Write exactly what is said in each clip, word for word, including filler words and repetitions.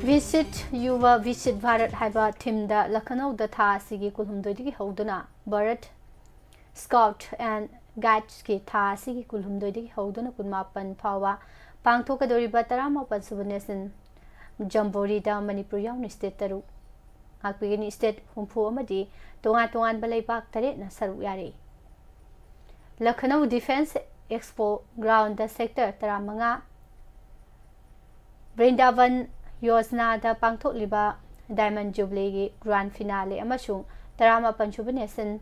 Visit Yuva Visit Bharat ꯍꯥꯏꯕ ꯊꯤꯝꯗ ꯂꯈꯅꯧꯗ ꯊꯥ ꯑꯁꯤꯒꯤ ꯀꯨꯟꯍꯨꯝꯗꯣꯏꯗꯒꯤ ꯍꯧꯗꯨꯅ Bharat Scout and Guidesꯀꯤ ꯊꯥ ꯑꯁꯤꯒꯤ ꯀꯨꯟꯍꯨꯝꯗꯣꯏꯗꯒꯤ ꯍꯧꯗꯨꯅ ꯀꯨꯟꯃꯥꯄꯟ ꯐꯥꯎꯕ ꯄꯥꯡꯊꯣꯛꯀꯗꯧꯔꯤꯕ ꯇꯔꯥꯃꯥꯄꯟ ꯁꯨꯕ National Jamboreeꯗ ꯃꯅꯤꯄꯨꯔ ꯌꯥꯎꯅ state ꯇꯔꯨꯛ, ꯉꯥꯛꯄꯤꯒꯅꯤ, state ꯍꯨꯝꯐꯨ ꯑꯃꯗꯤ ꯇꯣꯉꯥꯟ ꯇꯣꯉꯥꯟꯕ ꯂꯩꯕꯥꯛ ꯇꯔꯦꯠꯅ ꯁꯔꯨꯛ ꯌꯥꯔꯤ꯫ ꯂꯈꯅꯧ Defence Expo Groundꯗ Sector ꯇꯔꯥꯃꯉꯥ ꯕ꯭ꯔꯤꯟꯗꯥꯕꯟ ꯌꯣꯖꯅꯥꯗ ꯄꯥꯡꯊꯣꯛꯂꯤꯕ Diamond Jubileeꯒꯤ Grand Finale ꯑꯃꯁꯨꯡ ꯇꯔꯥꯃꯥꯄꯟ ꯁꯨꯕ National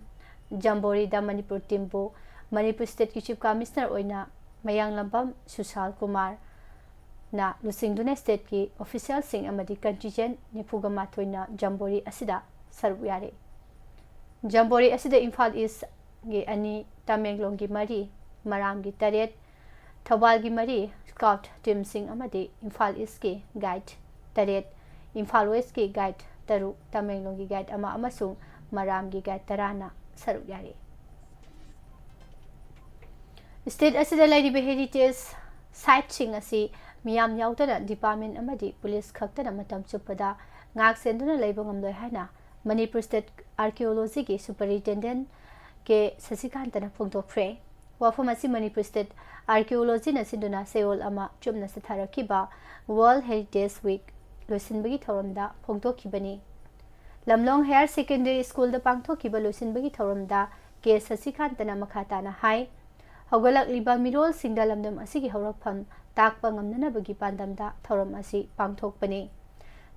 Jamboreeꯗ Manipur teamꯕꯨ Manipur stateꯀꯤ Chief Commissioner ꯑꯣꯏꯅ ꯃꯌꯥꯡꯂꯝꯕꯝ ꯁꯨꯁꯥꯜ ꯀꯨꯃꯥꯔꯅ ꯂꯨꯆꯤꯡꯗꯨꯅ stateꯀꯤ officialꯁꯤꯡ ꯑꯃꯗꯤ contingent ꯅꯤꯐꯨꯒ ꯃꯥꯊꯣꯏꯅ Jamboree ꯑꯁꯤꯗ ꯁꯔꯨꯛ ꯌꯥꯔꯤ꯫ Jamboree ꯑꯁꯤꯗ ꯏꯝꯐꯥꯜ Eastꯒꯤ ꯑꯅꯤ, ꯇꯃꯦꯡꯂꯣꯡꯒꯤ ꯃꯔꯤ, ꯃꯔꯥꯝꯒꯤ ꯇꯔꯦꯠ, ꯊꯧꯕꯥꯜꯒꯤ ꯃꯔꯤ Scout teamꯁꯤꯡ ꯑꯃꯗꯤ ꯏꯝꯐꯥꯜ Eastꯀꯤ guide ꯇꯔꯦꯠ, ꯏꯝꯐꯥꯜ Westꯀꯤ guide ꯇꯔꯨꯛ, ꯇꯃꯦꯡꯂꯣꯡꯒꯤ guide ꯑꯃ ꯑꯃꯁꯨꯡ ꯃꯔꯥꯝꯒꯤ ꯒꯥꯏꯗ ꯇꯔꯥꯅ ꯁꯔꯨꯛ ꯌꯥꯔꯤ꯫ ꯁ꯭ꯇꯦꯠ ꯑꯁꯤꯗ ꯂꯩꯔꯤꯕ ꯍꯦꯔꯤꯇꯦꯖ ꯁꯥꯏꯠꯁꯤꯡ ꯑꯁꯤ ꯃꯤꯌꯥꯝ ꯌꯥꯎꯗꯅ ꯗꯤꯄꯥꯔꯠꯃꯦꯟ ꯑꯃꯗꯤ ꯄꯨꯂꯤꯁ ꯈꯛꯇꯅ ꯃꯇꯝ ꯆꯨꯞꯄꯗ ꯉꯥꯛ ꯁꯦꯟꯗꯨꯅ ꯂꯩꯕ ꯉꯝꯂꯣꯏ ꯍꯥꯏꯅ ꯃꯅꯤꯄꯨꯔ ꯁ꯭ꯇꯦꯠ ꯑꯥꯔꯀꯤꯑꯣꯂꯣꯖꯤꯒꯤ ꯁꯨꯄꯔꯤꯟꯇꯦꯟꯗꯦꯟꯠ ꯀꯦ ꯁꯁꯤꯀꯥꯟꯇꯅ ꯐꯣꯡꯗꯣꯛꯈ꯭ꯔꯦ꯫ ꯋꯥꯐꯝ ꯑꯁꯤ ꯃꯅꯤꯄꯨꯔ ꯁ꯭ꯇꯦꯠ ꯑꯥꯔꯀꯤꯑꯣꯂꯣꯖꯤꯅ ꯁꯤꯟꯗꯨꯅ ꯆꯌꯣꯜ ꯑꯃ ꯆꯨꯞꯅ ꯆꯠꯊꯔꯛꯈꯤꯕ ꯋꯥꯔꯜꯗ ꯍꯦꯔꯤꯇꯦꯖ ꯋꯤꯛ ꯂꯣꯏꯁꯤꯟꯕꯒꯤ ꯊꯧꯔꯝꯗ ꯐꯣꯡꯗꯣꯛꯈꯤꯕꯅꯤ꯫ ꯂꯝꯂꯣꯡ ꯍꯥꯌꯔ ꯁꯦꯀꯦꯟꯗꯔꯤ ꯁ꯭ꯀꯨꯜꯗ ꯄꯥꯡꯊꯣꯛꯈꯤꯕ ꯂꯣꯏꯁꯤꯟꯕꯒꯤ ꯊꯧꯔꯝꯗ ꯀꯦ ꯁꯁꯤꯀꯥꯟꯇꯅ ꯃꯈꯥ ꯇꯥꯅ ꯍꯥꯏ, ꯍꯧꯒꯠꯂꯛꯂꯤꯕ ꯃꯤꯔꯣꯜꯁꯤꯡꯗ ꯂꯝꯗꯝ ꯑꯁꯤꯒꯤ ꯍꯧꯔꯛꯐꯝ ꯇꯥꯛꯄ ꯉꯝꯅꯅꯕꯒꯤ ꯄꯥꯟꯗꯝꯗ ꯊꯧꯔꯝ ꯑꯁꯤ ꯄꯥꯡꯊꯣꯛꯄꯅꯤ꯫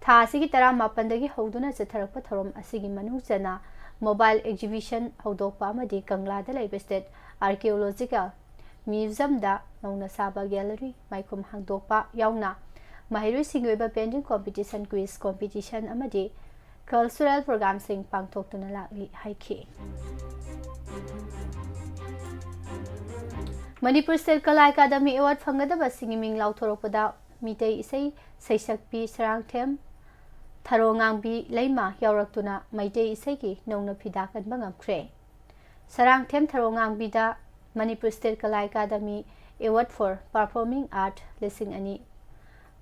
ꯊꯥ ꯑꯁꯤꯒꯤ ꯇꯔꯥꯃꯥꯄꯟꯗꯒꯤ ꯍꯧꯗꯨꯅ ꯆꯠꯊꯔꯛꯄ ꯊꯧꯔꯝ ꯑꯁꯤꯒꯤ ꯃꯅꯨꯡ ꯆꯟꯅ ꯃꯣꯕꯥꯏꯜ ꯑꯦꯛꯖꯤꯕꯤꯁꯟ ꯍꯧꯗꯣꯛꯄ ꯑꯃꯗꯤ ꯀꯪꯂꯥꯗ ꯂꯩꯕ ꯁ꯭ꯇꯦꯠ ꯑꯥꯔꯀꯤꯑꯣꯂꯣꯖꯤꯀꯦꯜ ꯃ꯭ꯌꯨꯖꯤꯌꯝꯗ ꯅꯧꯅ ꯁꯥꯕ ꯒꯦꯂꯔꯤ ꯃꯥꯏꯈꯨꯝ ꯍꯥꯡꯗꯣꯛꯄ ꯌꯥꯎꯅ ꯃꯍꯩꯔꯣꯏꯁꯤꯡꯒꯤ ꯑꯣꯏꯕ ꯄꯦꯟꯇꯤꯡ ꯀꯣꯝꯄꯤꯇꯤꯁꯟ, ꯀ꯭ꯋꯤꯖ ꯀꯣꯝꯄꯤꯇꯤꯁꯟ ꯑꯃꯗꯤ ꯀꯜꯆꯔꯦꯜ ꯄ꯭ꯔꯣꯒ꯭ꯔꯥꯝꯁꯤꯡ ꯄꯥꯡꯊꯣꯛꯇꯨꯅ ꯂꯥꯛꯂꯤ ꯍꯥꯏꯈꯤ꯫ ꯃꯅꯤꯄꯨꯔ ꯁ꯭ꯇꯦꯠ ꯀꯂꯥ ꯑꯦꯀꯥꯗꯃꯤ ꯑꯦꯋꯥꯔꯗ ꯐꯪꯒꯗꯕꯁꯤꯡꯒꯤ ꯃꯤꯡ ꯂꯥꯎꯊꯣꯔꯛꯄꯗ ꯃꯤꯇꯩ ꯏꯁꯩ ꯁꯩꯁꯛꯄꯤ ꯁꯔꯥꯡꯊꯦꯝ ꯊꯔꯣꯉꯥꯡꯕꯤ ꯂꯩꯃ ꯌꯥꯎꯔꯛꯇꯨꯅ ꯃꯩꯇꯩ ꯏꯁꯩꯒꯤ ꯅꯧꯅ ꯐꯤꯗꯥ ꯀꯟꯕ ꯉꯝꯈ꯭ꯔꯦ꯫ ꯁꯔꯥꯡꯊꯦꯝ ꯊꯔꯣꯉꯥꯡꯕꯤꯗ ꯃꯅꯤꯄꯨꯔ ꯁ꯭ꯇꯦꯠ ꯀꯂꯥ academy award four performing art ꯂꯤꯁꯤꯡ ꯑꯅꯤ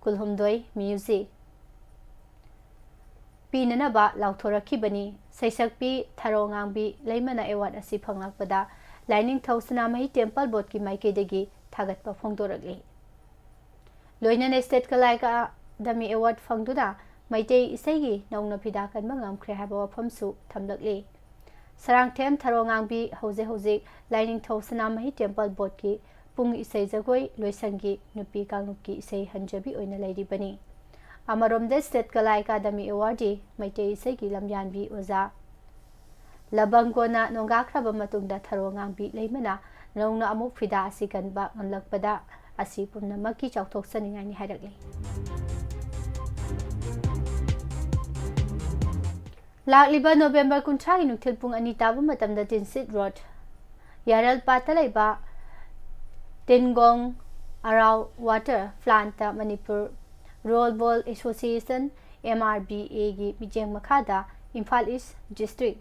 ꯀꯨꯟꯍꯨꯝꯗꯣꯏ ꯃ꯭ꯌꯨꯖꯤꯛ ꯄꯤꯅꯅꯕ ꯂꯥꯎꯊꯣꯔꯛꯈꯤꯕꯅꯤ꯫ ꯁꯩꯁꯛꯄꯤ ꯊꯔꯣꯉꯥꯡꯕꯤ ꯂꯩꯃꯅ ꯑꯦꯋꯥꯔꯗ ꯑꯁꯤ ꯐꯪꯂꯛꯄꯗ ꯂꯥꯏꯅꯤꯡꯊꯧ ꯁꯅꯥꯃꯍꯤ ꯇꯦꯝꯄꯜ ꯕꯣꯔꯗꯀꯤ ꯃꯥꯏꯀꯩꯗꯒꯤ ꯊꯥꯒꯠꯄ ꯐꯣꯡꯗꯣꯔꯛꯂꯤ꯫ ꯂꯣꯏꯅꯅ ꯁ꯭ꯇꯦꯠ ꯀꯂꯥ ꯑꯦꯀꯥꯗꯃꯤ ꯑꯦꯋꯥꯔꯗ ꯐꯪꯗꯨꯅ ꯃꯩꯇꯩ ꯏꯁꯩꯒꯤ ꯅꯧꯅ ꯐꯤꯗꯥ ꯀꯟꯕ ꯉꯝꯈ꯭ꯔꯦ ꯍꯥꯏꯕ ꯋꯥꯐꯝꯁꯨ ꯊꯝꯂꯛꯂꯤ꯫ ꯁꯔꯥꯡꯊꯦꯝ ꯊꯔꯣꯉꯥꯡꯕꯤ ꯍꯧꯖꯤꯛ ꯍꯧꯖꯤꯛ ꯂꯥꯏꯅꯤꯡꯊꯧ ꯁꯅꯥꯃꯍꯤ ꯇꯦꯝꯄꯜ ꯕꯣꯔꯗꯀꯤ ꯄꯨꯡ ꯏꯁꯩ ꯖꯒꯣꯏ ꯂꯣꯏꯁꯪꯒꯤ ꯅꯨꯄꯤ ꯀꯥꯡꯂꯨꯞꯀꯤ ꯏꯁꯩ ꯍꯟꯖꯕꯤ ꯑꯣꯏꯅ ꯂꯩꯔꯤꯕꯅꯤ꯫ ꯑꯃꯔꯣꯝꯗ ꯁ꯭ꯇꯦꯠ ꯀꯂꯥ ꯑꯦꯀꯥꯗꯃꯤ ꯑꯦꯋꯥꯔꯗꯤ ꯃꯩꯇꯩ ꯏꯁꯩꯒꯤ ꯂꯝꯌꯥꯟꯕꯤ ꯑꯣꯖꯥ ꯂꯕꯪꯒꯣꯅ ꯅꯣꯡꯒꯥꯈ꯭ꯔꯕ ꯃꯇꯨꯡꯗ ꯊꯔꯣꯉꯥꯡꯕꯤ ꯂꯩꯃꯅ ꯅꯧꯅ ꯑꯃꯨꯛ ꯐꯤꯗꯥ ꯑꯁꯤ ꯀꯟꯕ ꯉꯝꯂꯛꯄꯗ ꯑꯁꯤ ꯄꯨꯝꯅꯃꯛꯀꯤ ꯆꯥꯎꯊꯣꯛꯆꯅꯤꯡꯉꯥꯏꯅꯤ ꯍꯥꯏꯔꯛꯂꯤ꯫ ꯂꯥꯛꯂꯤꯕ ꯅꯣꯕꯦꯝꯕꯔ ꯀꯨꯟꯊ꯭ꯔꯥꯒꯤ ꯅꯨꯡꯊꯤꯜ ꯄꯨꯡ ꯑꯅꯤ ꯇꯥꯕ ꯃꯇꯝꯗ ꯇꯤꯟꯁꯤꯠ ꯔꯣꯗ ꯌꯥꯔꯜꯄꯥꯠꯇ ꯂꯩꯕ ꯇꯤꯟꯒꯣꯡ ꯑꯔꯥꯎ ꯋꯥꯇꯔ ꯄ꯭ꯂꯥꯟꯠꯇ ꯃꯅꯤꯄꯨꯔ ꯔꯣꯜ ꯕꯣꯜ ꯑꯦꯁꯣꯁꯤꯌꯦꯁꯟ, ꯑꯦꯝ ꯑꯥꯔ ꯕꯤ ꯑꯦꯒꯤ ꯃꯤꯠꯌꯦꯡ ꯃꯈꯥꯗ ꯏꯝꯐꯥꯜ ꯏꯁ ꯗꯤꯁꯇ꯭ꯔꯤꯛ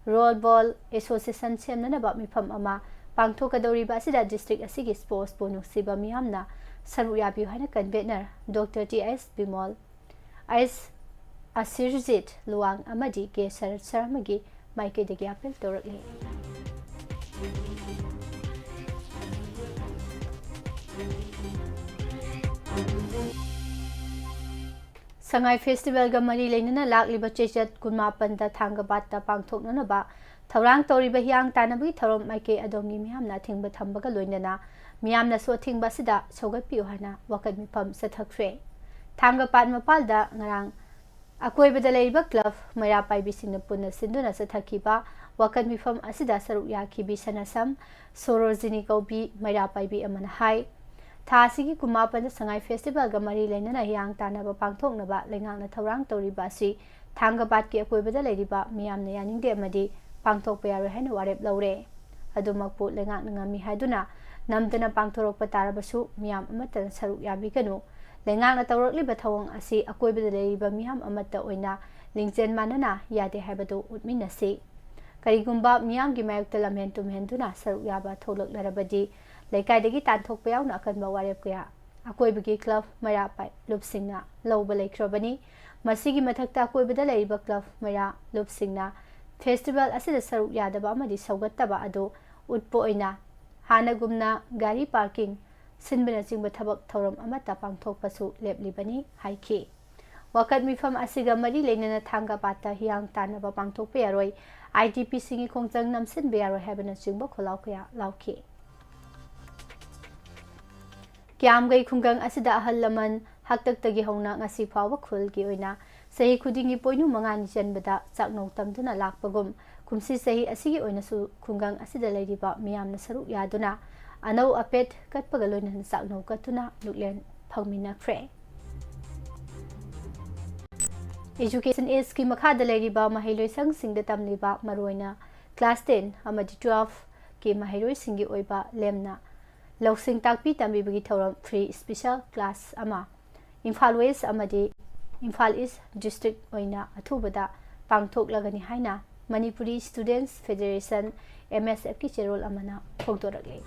ꯔꯣꯜ ꯕꯣꯜ ꯑꯦꯁꯣꯁꯤꯌꯦꯁꯟ ꯁꯦꯝꯅꯅꯕ ꯃꯤꯐꯝ ꯑꯃ ꯄꯥꯡꯊꯣꯛꯀꯗꯧꯔꯤꯕ ꯑꯁꯤꯗ ꯗꯤꯁꯇ꯭ꯔꯤꯛ ꯑꯁꯤꯒꯤ ꯁ꯭ꯄꯣꯔꯠꯁꯄꯨ ꯅꯨꯡꯁꯤꯕ ꯃꯤꯌꯥꯝꯅ ꯁꯔꯨꯛ ꯌꯥꯕꯤꯌꯨ ꯍꯥꯏꯅ ꯀꯟꯚꯦꯅꯔ ꯗꯣꯛꯇꯔ ꯇꯤ ꯑꯦꯁ ꯕꯤꯃꯣꯜ, ꯑꯦꯁ ꯑꯁꯤꯔꯖꯤꯠ ꯂꯨꯋꯥꯡ ꯑꯃꯗꯤ ꯀꯦ ꯁꯔꯠ ꯁꯔꯃꯒꯤ ꯃꯥꯏꯀꯩꯗꯒꯤ ꯑꯥꯄꯤꯜ ꯇꯧꯔꯛꯂꯤ꯫ ꯁꯉꯥꯏ ꯐꯦꯁꯇꯤꯚꯦꯜꯒ ꯃꯔꯤ ꯂꯩꯅꯅ ꯂꯥꯛꯂꯤꯕ ꯆꯩꯆꯠ ꯀꯨꯟꯃꯥꯄꯟꯗ ꯊꯥꯡꯒꯕꯥꯠꯇ ꯄꯥꯡꯊꯣꯛꯅꯅꯕ ꯊꯧꯔꯥꯡ ꯇꯧꯔꯤꯕ ꯍꯤꯌꯥꯡ ꯇꯥꯟꯅꯕꯒꯤ ꯊꯧꯔꯝ ꯃꯥꯏꯀꯩ ꯑꯗꯣꯝꯒꯤ ꯃꯤꯌꯥꯝꯅ ꯑꯊꯤꯡꯕ ꯊꯝꯕꯒ ꯂꯣꯏꯅꯅ ꯃꯤꯌꯥꯝꯅꯁꯨ ꯑꯊꯤꯡꯕ ꯑꯁꯤꯗ ꯁꯧꯒꯠꯄꯤꯌꯨ ꯍꯥꯏꯅ ꯋꯥꯀꯠ ꯃꯤꯐꯝ ꯆꯠꯊꯈ꯭ꯔꯦ꯫ ꯊꯥꯡꯒꯄꯥꯠ ꯃꯄꯥꯜꯗ ꯉꯔꯥꯡ ꯑꯀꯣꯏꯕꯗ ꯂꯩꯔꯤꯕ ꯀ꯭ꯂꯕ ꯃꯩꯔꯥ ꯄꯥꯏꯕꯤꯁꯤꯡꯅ ꯄꯨꯟꯅ ꯁꯤꯟꯗꯨꯅ ꯆꯠꯊꯈꯤꯕ ꯋꯥꯀꯠ ꯃꯤꯐꯝ ꯑꯁꯤꯗ ꯁꯔꯨꯛ ꯌꯥꯈꯤꯕꯤ ꯁꯅꯥꯁꯝ ꯁꯣꯔꯣꯖꯤꯅꯤ ꯀꯧꯕꯤ ꯃꯩꯔꯥ ꯄꯥꯏꯕꯤ ꯑꯃꯅ ꯍꯥꯏ, ꯊꯥ ꯑꯁꯤꯒꯤ ꯀꯨꯟꯃꯥꯄꯟꯗ ꯁꯉꯥꯏ ꯐꯦꯁꯇꯤꯚꯦꯜꯒ ꯃꯔꯤ ꯂꯩꯅꯅ ꯍꯤꯌꯥꯡ ꯇꯥꯟꯅꯕ ꯄꯥꯡꯊꯣꯛꯅꯕ ꯂꯩꯉꯥꯛꯅ ꯊꯧꯔꯥꯡ ꯇꯧꯔꯤꯕ ꯑꯁꯤ ꯊꯥꯡꯒꯄꯥꯠꯀꯤ ꯑꯀꯣꯏꯕꯗ ꯂꯩꯔꯤꯕ ꯃꯤꯌꯥꯝꯅ ꯌꯥꯅꯤꯡꯗꯦ ꯑꯃꯗꯤ ꯄꯥꯡꯊꯣꯛꯄ ꯌꯥꯔꯣꯏ ꯍꯥꯏꯅ ꯋꯥꯔꯦꯞ ꯂꯧꯔꯦ꯫ ꯑꯗꯨꯃꯛꯄꯨ ꯂꯩꯉꯥꯛꯅ ꯉꯝꯃꯤ ꯍꯥꯏꯗꯨꯅ ꯅꯝꯗꯅ ꯄꯥꯡꯊꯣꯔꯛꯄ ꯇꯥꯔꯕꯁꯨ ꯃꯤꯌꯥꯝ ꯑꯃꯠꯇꯅ ꯁꯔꯨꯛ ꯌꯥꯕꯤꯒꯅꯨ꯫ ꯂꯩꯉꯥꯛꯅ ꯇꯧꯔꯛꯂꯤꯕ ꯊꯧꯑꯣꯡ ꯑꯁꯤ ꯑꯀꯣꯏꯕꯗ ꯂꯩꯔꯤꯕ ꯃꯤꯌꯥꯝ ꯑꯃꯠꯇ ꯑꯣꯏꯅ ꯂꯤꯡꯖꯦꯜ ꯃꯥꯟꯅꯅ ꯌꯥꯗꯦ ꯍꯥꯏꯕꯗꯨ ꯎꯠꯃꯤꯟꯅꯁꯤ꯫ ꯀꯔꯤꯒꯨꯝꯕ ꯃꯤꯌꯥꯝꯒꯤ ꯃꯥꯌꯣꯛꯇ ꯂꯝꯍꯦꯟ ꯇꯨꯝꯍꯦꯟꯗꯨꯅ ꯁꯔꯨꯛ ꯌꯥꯕ ꯊꯣꯛꯂꯛꯂꯔꯕꯗꯤ ꯂꯩꯀꯥꯏꯗꯒꯤ ꯇꯥꯟꯊꯣꯛꯄ ꯌꯥꯎꯅ ꯑꯀꯟꯕ ꯋꯥꯔꯦꯞ ꯀꯌꯥ ꯑꯀꯣꯏꯕꯒꯤ ꯀ꯭ꯂꯕ ꯃꯩꯔꯥ ꯄꯥꯏ-, ꯂꯨꯞꯁꯤꯡꯅ ꯂꯧꯕ ꯂꯩꯈ꯭ꯔꯕꯅꯤ꯫ ꯃꯁꯤꯒꯤ ꯃꯊꯛꯇ ꯑꯀꯣꯏꯕꯗ ꯂꯩꯔꯤꯕ ꯀ꯭ꯂꯕ ꯃꯩꯔꯥ ꯂꯨꯞꯁꯤꯡꯅ ꯐꯦꯁꯇꯤꯚꯦꯜ ꯑꯁꯤꯗ ꯁꯔꯨꯛ ꯌꯥꯗꯕ ꯑꯃꯗꯤ ꯁꯧꯒꯠꯇꯕ ꯑꯗꯨ ꯎꯠꯄ ꯑꯣꯏꯅ ꯍꯥꯟꯅꯒꯨꯝꯅ ꯒꯥꯔꯤ ꯄꯥꯔꯀꯤꯡ ꯁꯤꯟꯕꯅꯆꯤꯡꯕ ꯊꯕꯛ ꯊꯧꯔꯝ ꯑꯃꯠꯇ ꯄꯥꯡꯊꯣꯛꯄꯁꯨ ꯂꯦꯞꯂꯤꯕꯅꯤ ꯍꯥꯏꯈꯤ꯫ ꯋꯥꯀꯠ ꯃꯤꯐꯝ ꯑꯁꯤꯒ ꯃꯔꯤ ꯂꯩꯅꯅ ꯊꯥꯡꯒꯄꯥꯠꯇ ꯍꯤꯌꯥꯡ ꯇꯥꯟꯅꯕ ꯄꯥꯡꯊꯣꯛꯄ ꯌꯥꯔꯣꯏ, ꯑꯥꯏ ꯇꯤ ꯄꯤꯁꯤꯡꯒꯤ ꯈꯣꯡꯖꯪ ꯅꯝꯁꯤꯟꯕ ꯌꯥꯔꯣꯏ ꯍꯥꯏꯕꯅꯆꯤꯡꯕ ꯈꯣꯜꯂꯥꯎ ꯀꯌꯥ ꯂꯥꯎꯈꯤ꯫ ꯀꯤꯌꯥꯝꯒꯩ ꯈꯨꯡꯒꯪ ꯑꯁꯤꯗ ꯑꯍꯜ ꯂꯃꯟ ꯍꯥꯛꯇꯛꯇꯒꯤ ꯍꯧꯅ ꯉꯁꯤ ꯐꯥꯎꯕ ꯈꯨꯜꯒꯤ ꯑꯣꯏꯅ ꯆꯍꯤ ꯈꯨꯗꯤꯡꯒꯤ ꯄꯣꯏꯅꯨ ꯃꯉꯥꯅꯤ ꯆꯟꯕꯗ ꯆꯥꯛꯅꯧ ꯇꯝꯗꯨꯅ ꯂꯥꯛꯄꯒꯨꯝ, ꯀꯨꯝꯁꯤ ꯆꯍꯤ ꯑꯁꯤꯒꯤ ꯑꯣꯏꯅꯁꯨ ꯈꯨꯡꯒꯪ ꯑꯁꯤꯗ ꯂꯩꯔꯤꯕ ꯃꯤꯌꯥꯝꯅ ꯁꯔꯨꯛ ꯌꯥꯗꯨꯅ ꯑꯅꯧ ꯑꯄꯦꯠ ꯀꯠꯄꯒ ꯂꯣꯏꯅꯅ ꯆꯥꯛꯅꯧ ꯀꯠꯇꯨꯅ ꯂꯨꯛꯂꯦꯟ ꯐꯪꯃꯤꯟꯅꯈ꯭ꯔꯦ꯫ Education Ageꯀꯤ ꯃꯈꯥꯗ ꯂꯩꯔꯤꯕ ꯃꯍꯩꯂꯣꯏꯁꯪꯁꯤꯡꯗ ꯇꯝꯂꯤꯕ ꯃꯔꯨꯑꯣꯏꯅ class ten ꯑꯃꯗꯤ twelveꯀꯤ ꯃꯍꯩꯔꯣꯏꯁꯤꯡꯒꯤ ꯑꯣꯏꯕ ꯂꯦꯝꯅ ꯂꯧꯁꯤꯡ ꯇꯥꯛꯄꯤ ꯇꯝꯕꯤꯕꯒꯤ ꯊꯧꯔꯝ free special class ꯑꯃ ꯏꯝꯐꯥꯜ West ꯑꯃꯗꯤ ꯏꯝꯐꯥꯜ East district ꯑꯣꯏꯅ ꯑꯊꯨꯕꯗ ꯄꯥꯡꯊꯣꯛꯂꯒꯅꯤ ꯍꯥꯏꯅ Manipuri Students Federation, M S F ꯀꯤ ꯆꯦꯔꯣꯜ ꯑꯃꯅ ꯐꯣꯡꯗꯣꯔꯛꯂꯤ꯫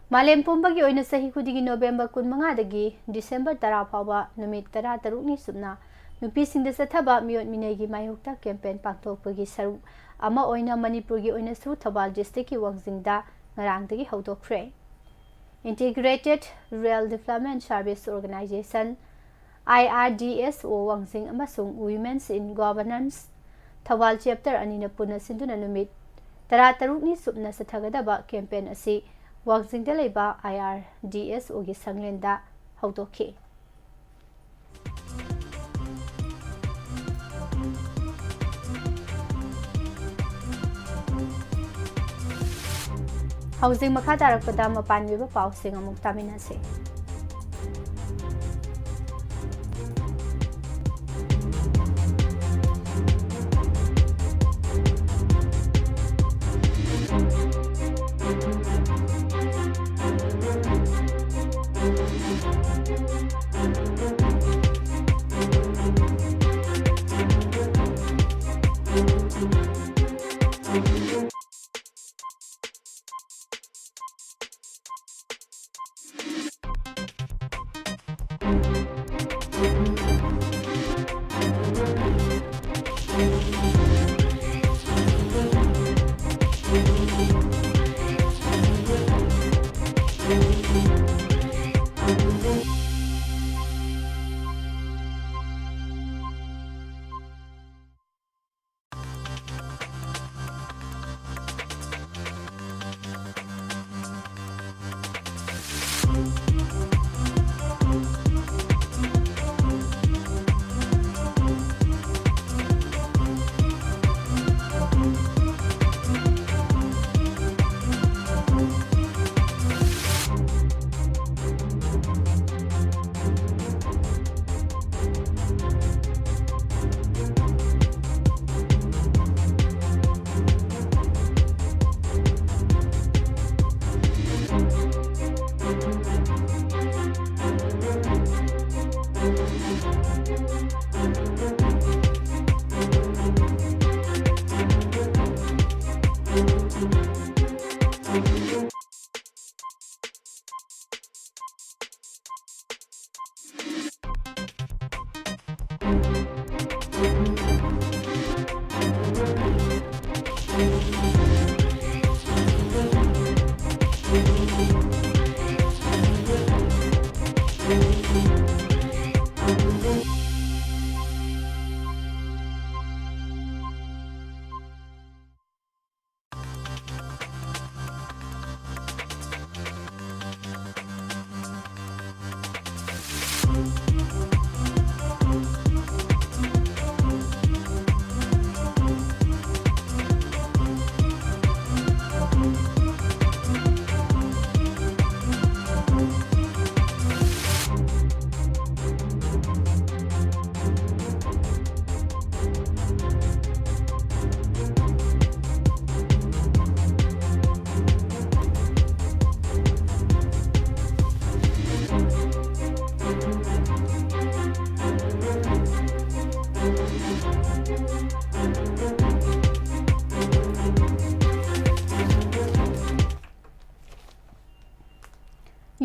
ꯃꯥꯂꯦꯝ ꯄꯨꯝꯕꯒꯤ ꯑꯣꯏꯅ ꯆꯍꯤ ꯈꯨꯗꯤꯡꯒꯤ ꯅꯣꯕꯦꯝꯕꯔ ꯀꯨꯟꯃꯉꯥꯗꯒꯤ ꯗꯤꯁꯦꯝꯕꯔ ꯇꯔꯥ ꯐꯥꯎꯕ ꯅꯨꯃꯤꯠ ꯇꯔꯥꯇꯔꯨꯛꯅꯤ ꯆꯨꯞꯅ ꯅꯨꯄꯤꯁꯤꯡꯗ ꯆꯠꯊꯕ ꯃꯤꯑꯣꯠ ꯃꯤꯅꯩꯒꯤ ꯃꯥꯌꯣꯛꯇ ꯀꯦꯝꯄꯦꯟ ꯄꯥꯡꯊꯣꯛꯄꯒꯤ ꯁꯔꯨꯛ ꯑꯃ ꯑꯣꯏꯅ ꯃꯅꯤꯄꯨꯔꯒꯤ ꯑꯣꯏꯅꯁꯨ ꯊꯧꯕꯥꯜ ꯗꯤꯁꯇ꯭ꯔꯤꯛꯀꯤ ꯋꯥꯡꯖꯤꯡꯗ ꯉꯔꯥꯡꯗꯒꯤ ꯍꯧꯗꯣꯛꯈ꯭ꯔꯦ꯫ Integrated Rural Development Service Organization, I R D S O ꯋꯥꯡꯖꯤꯡ ꯑꯃꯁꯨꯡ Women's in Governance Thoubal chapter ꯑꯅꯤꯅ ꯄꯨꯟꯅ ꯁꯤꯟꯗꯨꯅ ꯅꯨꯃꯤꯠ ꯇꯔꯥꯇꯔꯨꯛꯅꯤ ꯆꯨꯞꯅ ꯆꯠꯊꯒꯗꯕ ꯀꯦꯝꯄꯦꯟ ꯑꯁꯤ ꯋꯥꯡꯖꯤꯡꯗ ꯂꯩꯕ I R D S O ꯒꯤ ꯁꯪꯂꯦꯟꯗ ꯍꯧꯗꯣꯛꯈꯤ꯫ ꯍꯧꯖꯤꯛ ꯃꯈꯥ ꯇꯥꯔꯛꯄꯗ ꯃꯄꯥꯟꯒꯤ ꯑꯣꯏꯕ ꯄꯥꯎꯁꯤꯡ ꯑꯃꯨꯛ ꯇꯥꯃꯤꯟꯅꯁꯤ꯫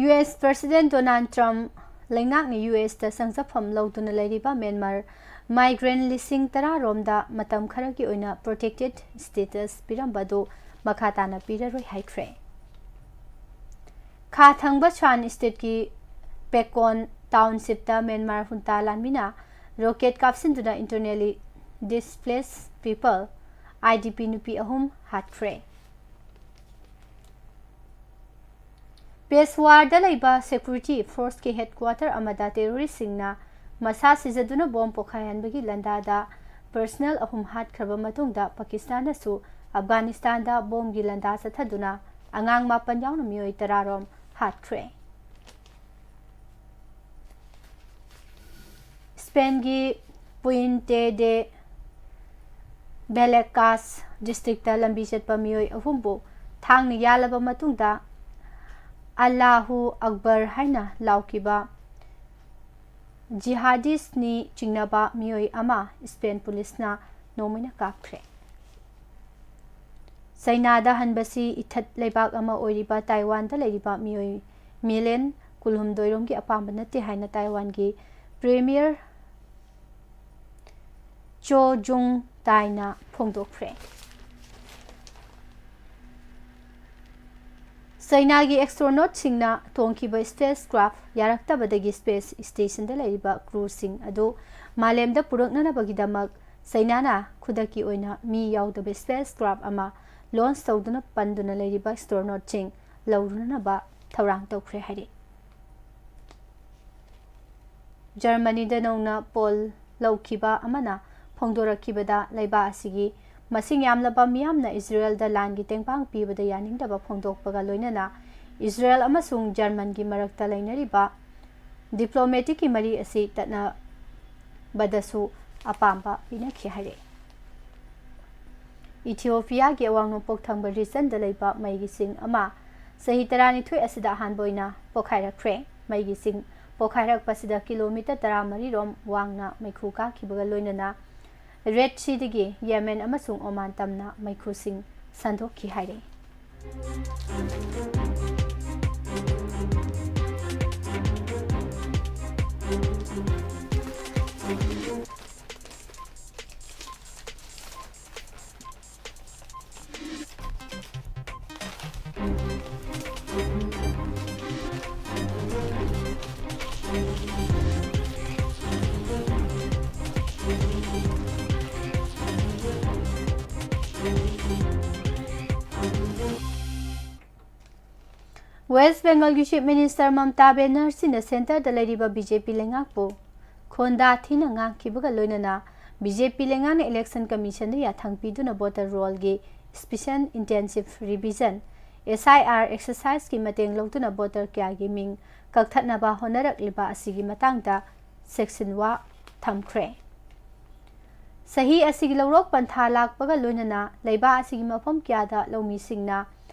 U S President Donald Trump ꯂꯩꯉꯥꯛꯅ ꯌꯨ ꯑꯦꯁꯇ ꯆꯪꯖꯐꯝ ꯂꯧꯗꯨꯅ ꯂꯩꯔꯤꯕ ꯃ꯭ꯌꯥꯟꯃꯥꯔ migrant ꯂꯤꯁꯤꯡ ꯇꯔꯥ ꯔꯣꯝꯗ ꯃꯇꯝ ꯈꯔꯒꯤ ꯑꯣꯏꯅ protected status ꯄꯤꯔꯝꯕ ꯑꯗꯨ ꯃꯈꯥ ꯇꯥꯅ ꯄꯤꯔꯔꯣꯏ ꯍꯥꯏꯈ꯭ꯔꯦ꯫ ꯈꯥ ꯊꯪꯕ ꯁ꯭ꯋꯥꯟ stateꯀꯤ ꯄꯦꯀꯣꯟ townshipꯇ ꯃ꯭ꯌꯥꯟꯃꯥꯔ junta ꯂꯥꯟꯃꯤꯅ rocket ꯀꯥꯞꯁꯤꯟꯗꯨꯅ internally displaced people, I D P, ꯅꯨꯄꯤ ꯑꯍꯨꯝ ꯍꯥꯠꯈ꯭ꯔꯦ꯫ ꯄꯦꯁꯋꯥꯔꯗ ꯂꯩꯕ security forceꯀꯤ headquarter ꯑꯃꯗ terroristꯁꯤꯡꯅ ꯃꯁꯥ ꯁꯤꯖꯗꯨꯅ bomb ꯄꯣꯈꯥꯏꯍꯟꯕꯒꯤ ꯂꯥꯟꯗꯥꯗ personnel ꯑꯍꯨꯝ ꯍꯥꯠꯈ꯭ꯔꯕ ꯃꯇꯨꯡꯗ, ꯄꯥꯀꯤꯁꯇꯥꯟꯅꯁꯨ ꯑꯐꯒꯥꯅꯤꯁꯇꯥꯟꯗ bombꯒꯤ ꯂꯥꯟꯗꯥ ꯆꯠꯊꯗꯨꯅ ꯑꯉꯥꯡ ꯃꯥꯄꯟ ꯌꯥꯎꯅ ꯃꯤꯑꯣꯏ ꯇꯔꯥ ꯔꯣꯝ ꯍꯥꯠꯈ꯭ꯔꯦ꯫ ꯁ꯭ꯄꯦꯟꯒꯤ Puente de Vallecas districtꯇ ꯂꯝꯕꯤ ꯆꯠꯄ ꯃꯤꯑꯣꯏ ꯑꯍꯨꯝꯕꯨ ꯊꯥꯡꯅ ꯌꯥꯜꯂꯕ ꯃꯇꯨꯡꯗ "ꯑꯜꯂꯥꯍꯨ ꯑꯛꯕꯔ" ꯍꯥꯏꯅ ꯂꯥꯎꯈꯤꯕ ꯖꯤꯍꯥꯗꯤꯁꯅꯤ ꯆꯤꯡꯅꯕ ꯃꯤꯑꯣꯏ ꯑꯃ ꯁ꯭ꯄꯦꯟ ꯄꯨꯂꯤꯁꯅ ꯅꯣꯡꯃꯩꯅ ꯀꯥꯞꯈ꯭ꯔꯦ꯫ ꯆꯥꯏꯅꯥꯗ ꯍꯟꯕꯁꯤ ꯏꯊꯠ ꯂꯩꯕꯥꯛ ꯑꯃ ꯑꯣꯏꯔꯤꯕ ꯇꯥꯏꯋꯥꯟꯗ ꯂꯩꯔꯤꯕ ꯃꯤꯑꯣꯏ million ꯀꯨꯟꯍꯨꯝꯗꯣꯏ ꯔꯣꯝꯒꯤ ꯑꯄꯥꯝꯕ ꯅꯠꯇꯦ ꯍꯥꯏꯅ ꯇꯥꯏꯋꯥꯟꯒꯤ Premier ꯆꯣ ꯖꯨꯡ ꯇꯥꯏꯅ ꯐꯣꯡꯗꯣꯛꯈ꯭ꯔꯦ꯫ ꯆꯩꯅꯥꯒꯤ ꯑꯦꯁꯇ꯭ꯔꯣꯅꯣꯠꯁꯤꯡꯅ ꯇꯣꯡꯈꯤꯕ ꯁ꯭ꯄꯦꯁ ꯀ꯭ꯔꯥꯐ ꯌꯥꯔꯛꯇꯕꯗꯒꯤ ꯁ꯭ꯄꯦꯁ ꯁ꯭ꯇꯦꯁꯟꯗ ꯂꯩꯔꯤꯕ ꯀ꯭ꯔꯨꯁꯤꯡ ꯑꯗꯨ ꯃꯥꯂꯦꯝꯗ ꯄꯨꯔꯛꯅꯅꯕꯒꯤꯗꯃꯛ ꯆꯩꯅꯥꯅ ꯈꯨꯗꯛꯀꯤ ꯑꯣꯏꯅ ꯃꯤ ꯌꯥꯎꯗꯕ ꯁ꯭ꯄꯦꯁ ꯀ꯭ꯔꯥꯐ ꯑꯃ ꯂꯣꯟꯆ ꯇꯧꯗꯨꯅ ꯄꯟꯗꯨꯅ ꯂꯩꯔꯤꯕ ꯑꯦꯁꯇ꯭ꯔꯣꯅꯣꯠꯁꯤꯡ ꯂꯧꯔꯨꯅꯅꯕ ꯊꯧꯔꯥꯡ ꯇꯧꯈ꯭ꯔꯦ ꯍꯥꯏꯔꯤ꯫ ꯖꯔꯃꯅꯤꯗ ꯅꯧꯅ ꯄꯣꯜ ꯂꯧꯈꯤꯕ ꯑꯃꯅ ꯐꯣꯡꯗꯣꯔꯛꯈꯤꯕꯗ, ꯂꯩꯕꯥꯛ ꯑꯁꯤꯒꯤ ꯃꯁꯤꯡ ꯌꯥꯝꯂꯕ ꯃꯤꯌꯥꯝꯅ ꯏꯖꯔꯦꯜꯗ ꯂꯥꯟꯒꯤ ꯇꯦꯡꯕꯥꯡ ꯄꯤꯕꯗ ꯌꯥꯅꯤꯡꯗꯕ ꯐꯣꯡꯗꯣꯛꯄꯒ ꯂꯣꯏꯅꯅ ꯏꯖꯔꯦꯜ ꯑꯃꯁꯨꯡ ꯖꯔꯃꯟꯒꯤ ꯃꯔꯛꯇ ꯂꯩꯅꯔꯤꯕ ꯗꯤꯄ꯭ꯂꯣꯃꯦꯇꯤꯛꯀꯤ ꯃꯔꯤ ꯑꯁꯤ ꯇꯠꯅꯕꯗꯁꯨ ꯑꯄꯥꯝꯕ ꯄꯤꯅꯈꯤ ꯍꯥꯏꯔꯛꯏ꯫ ꯏꯊꯤꯑꯣꯄꯤꯌꯥꯒꯤ ꯑꯋꯥꯡ ꯅꯣꯡꯄꯣꯛ ꯊꯪꯕ ꯔꯤꯖꯟꯗ ꯂꯩꯕ ꯃꯩꯒꯤ ꯆꯤꯡ ꯑꯃ ꯆꯍꯤ ꯇꯔꯥꯅꯤꯊꯣꯏ ꯑꯁꯤꯗ ꯑꯍꯥꯟꯕ ꯑꯣꯏꯅ ꯄꯣꯈꯥꯏꯔꯛꯈ꯭ꯔꯦ꯫ ꯃꯩꯒꯤ ꯆꯤꯡ ꯄꯣꯈꯥꯏꯔꯛꯄꯁꯤꯗ ꯀꯤꯂꯣꯃꯤꯇꯔ ꯇꯔꯥꯃꯔꯤ ꯔꯣꯝ ꯋꯥꯡꯅ ꯃꯩꯈꯨ ꯀꯥꯈꯤꯕꯒ ꯂꯣꯏꯅꯅ ꯔꯦꯗ ꯁꯤꯗꯒꯤ ꯌꯦꯃꯦꯟ ꯑꯃꯁꯨꯡ ꯑꯣꯃꯥꯟ ꯇꯝꯅ ꯃꯩꯈꯨꯁꯤꯡ ꯁꯟꯗꯣꯛꯈꯤ ꯍꯥꯏꯔꯤ꯫ ꯋꯦꯁ ꯕꯦꯡꯒꯜꯒꯤ ꯆꯤꯐ ꯃꯤꯅꯤꯁꯇꯔ ꯃꯝꯇꯥ ꯕꯦꯅꯔꯖꯤꯅ ꯁꯦꯟꯇꯔꯗ ꯂꯩꯔꯤꯕ ꯕꯤ ꯖꯦ ꯄꯤ ꯂꯩꯉꯥꯛꯄꯨ ꯈꯣꯟꯗꯥ ꯊꯤꯅ ꯉꯥꯡꯈꯤꯕꯒ ꯂꯣꯏꯅꯅ ꯕꯤ ꯖꯦ ꯄꯤ ꯂꯩꯉꯥꯛꯅ ꯏꯂꯦꯛꯁꯟ ꯀꯃꯤꯁꯟꯗ ꯌꯥꯊꯪ ꯄꯤꯗꯨꯅ ꯚꯣꯇꯔ ꯔꯣꯜꯒꯤ ꯁ꯭ꯄꯦꯁꯤꯌꯦꯜ ꯏꯟꯇꯦꯟꯁꯤꯚ ꯔꯤꯚꯤꯖꯟ, ꯑꯦꯁ ꯑꯥꯏ ꯑꯥꯔ, ꯑꯦꯛꯁꯔꯁꯥꯏꯖꯀꯤ ꯃꯇꯦꯡ ꯂꯧꯗꯨꯅ ꯚꯣꯇꯔ ꯀꯌꯥꯒꯤ ꯃꯤꯡ ꯀꯛꯊꯠꯅꯕ ꯍꯣꯠꯅꯔꯛꯂꯤꯕ ꯑꯁꯤꯒꯤ ꯃꯇꯥꯡꯗ ꯁꯦꯛꯁꯟ ꯋꯥ ꯊꯝꯈ꯭ꯔꯦ꯫ ꯆꯍꯤ ꯑꯁꯤꯒꯤ ꯂꯧꯔꯣꯛ ꯄꯟꯊꯥ ꯂꯥꯛꯄꯒ ꯂꯣꯏꯅꯅ ꯂꯩꯕꯥꯛ ꯑꯁꯤꯒꯤ ꯃꯐꯝ ꯀꯌꯥꯗ ꯂꯧꯃꯤꯁꯤꯡꯅ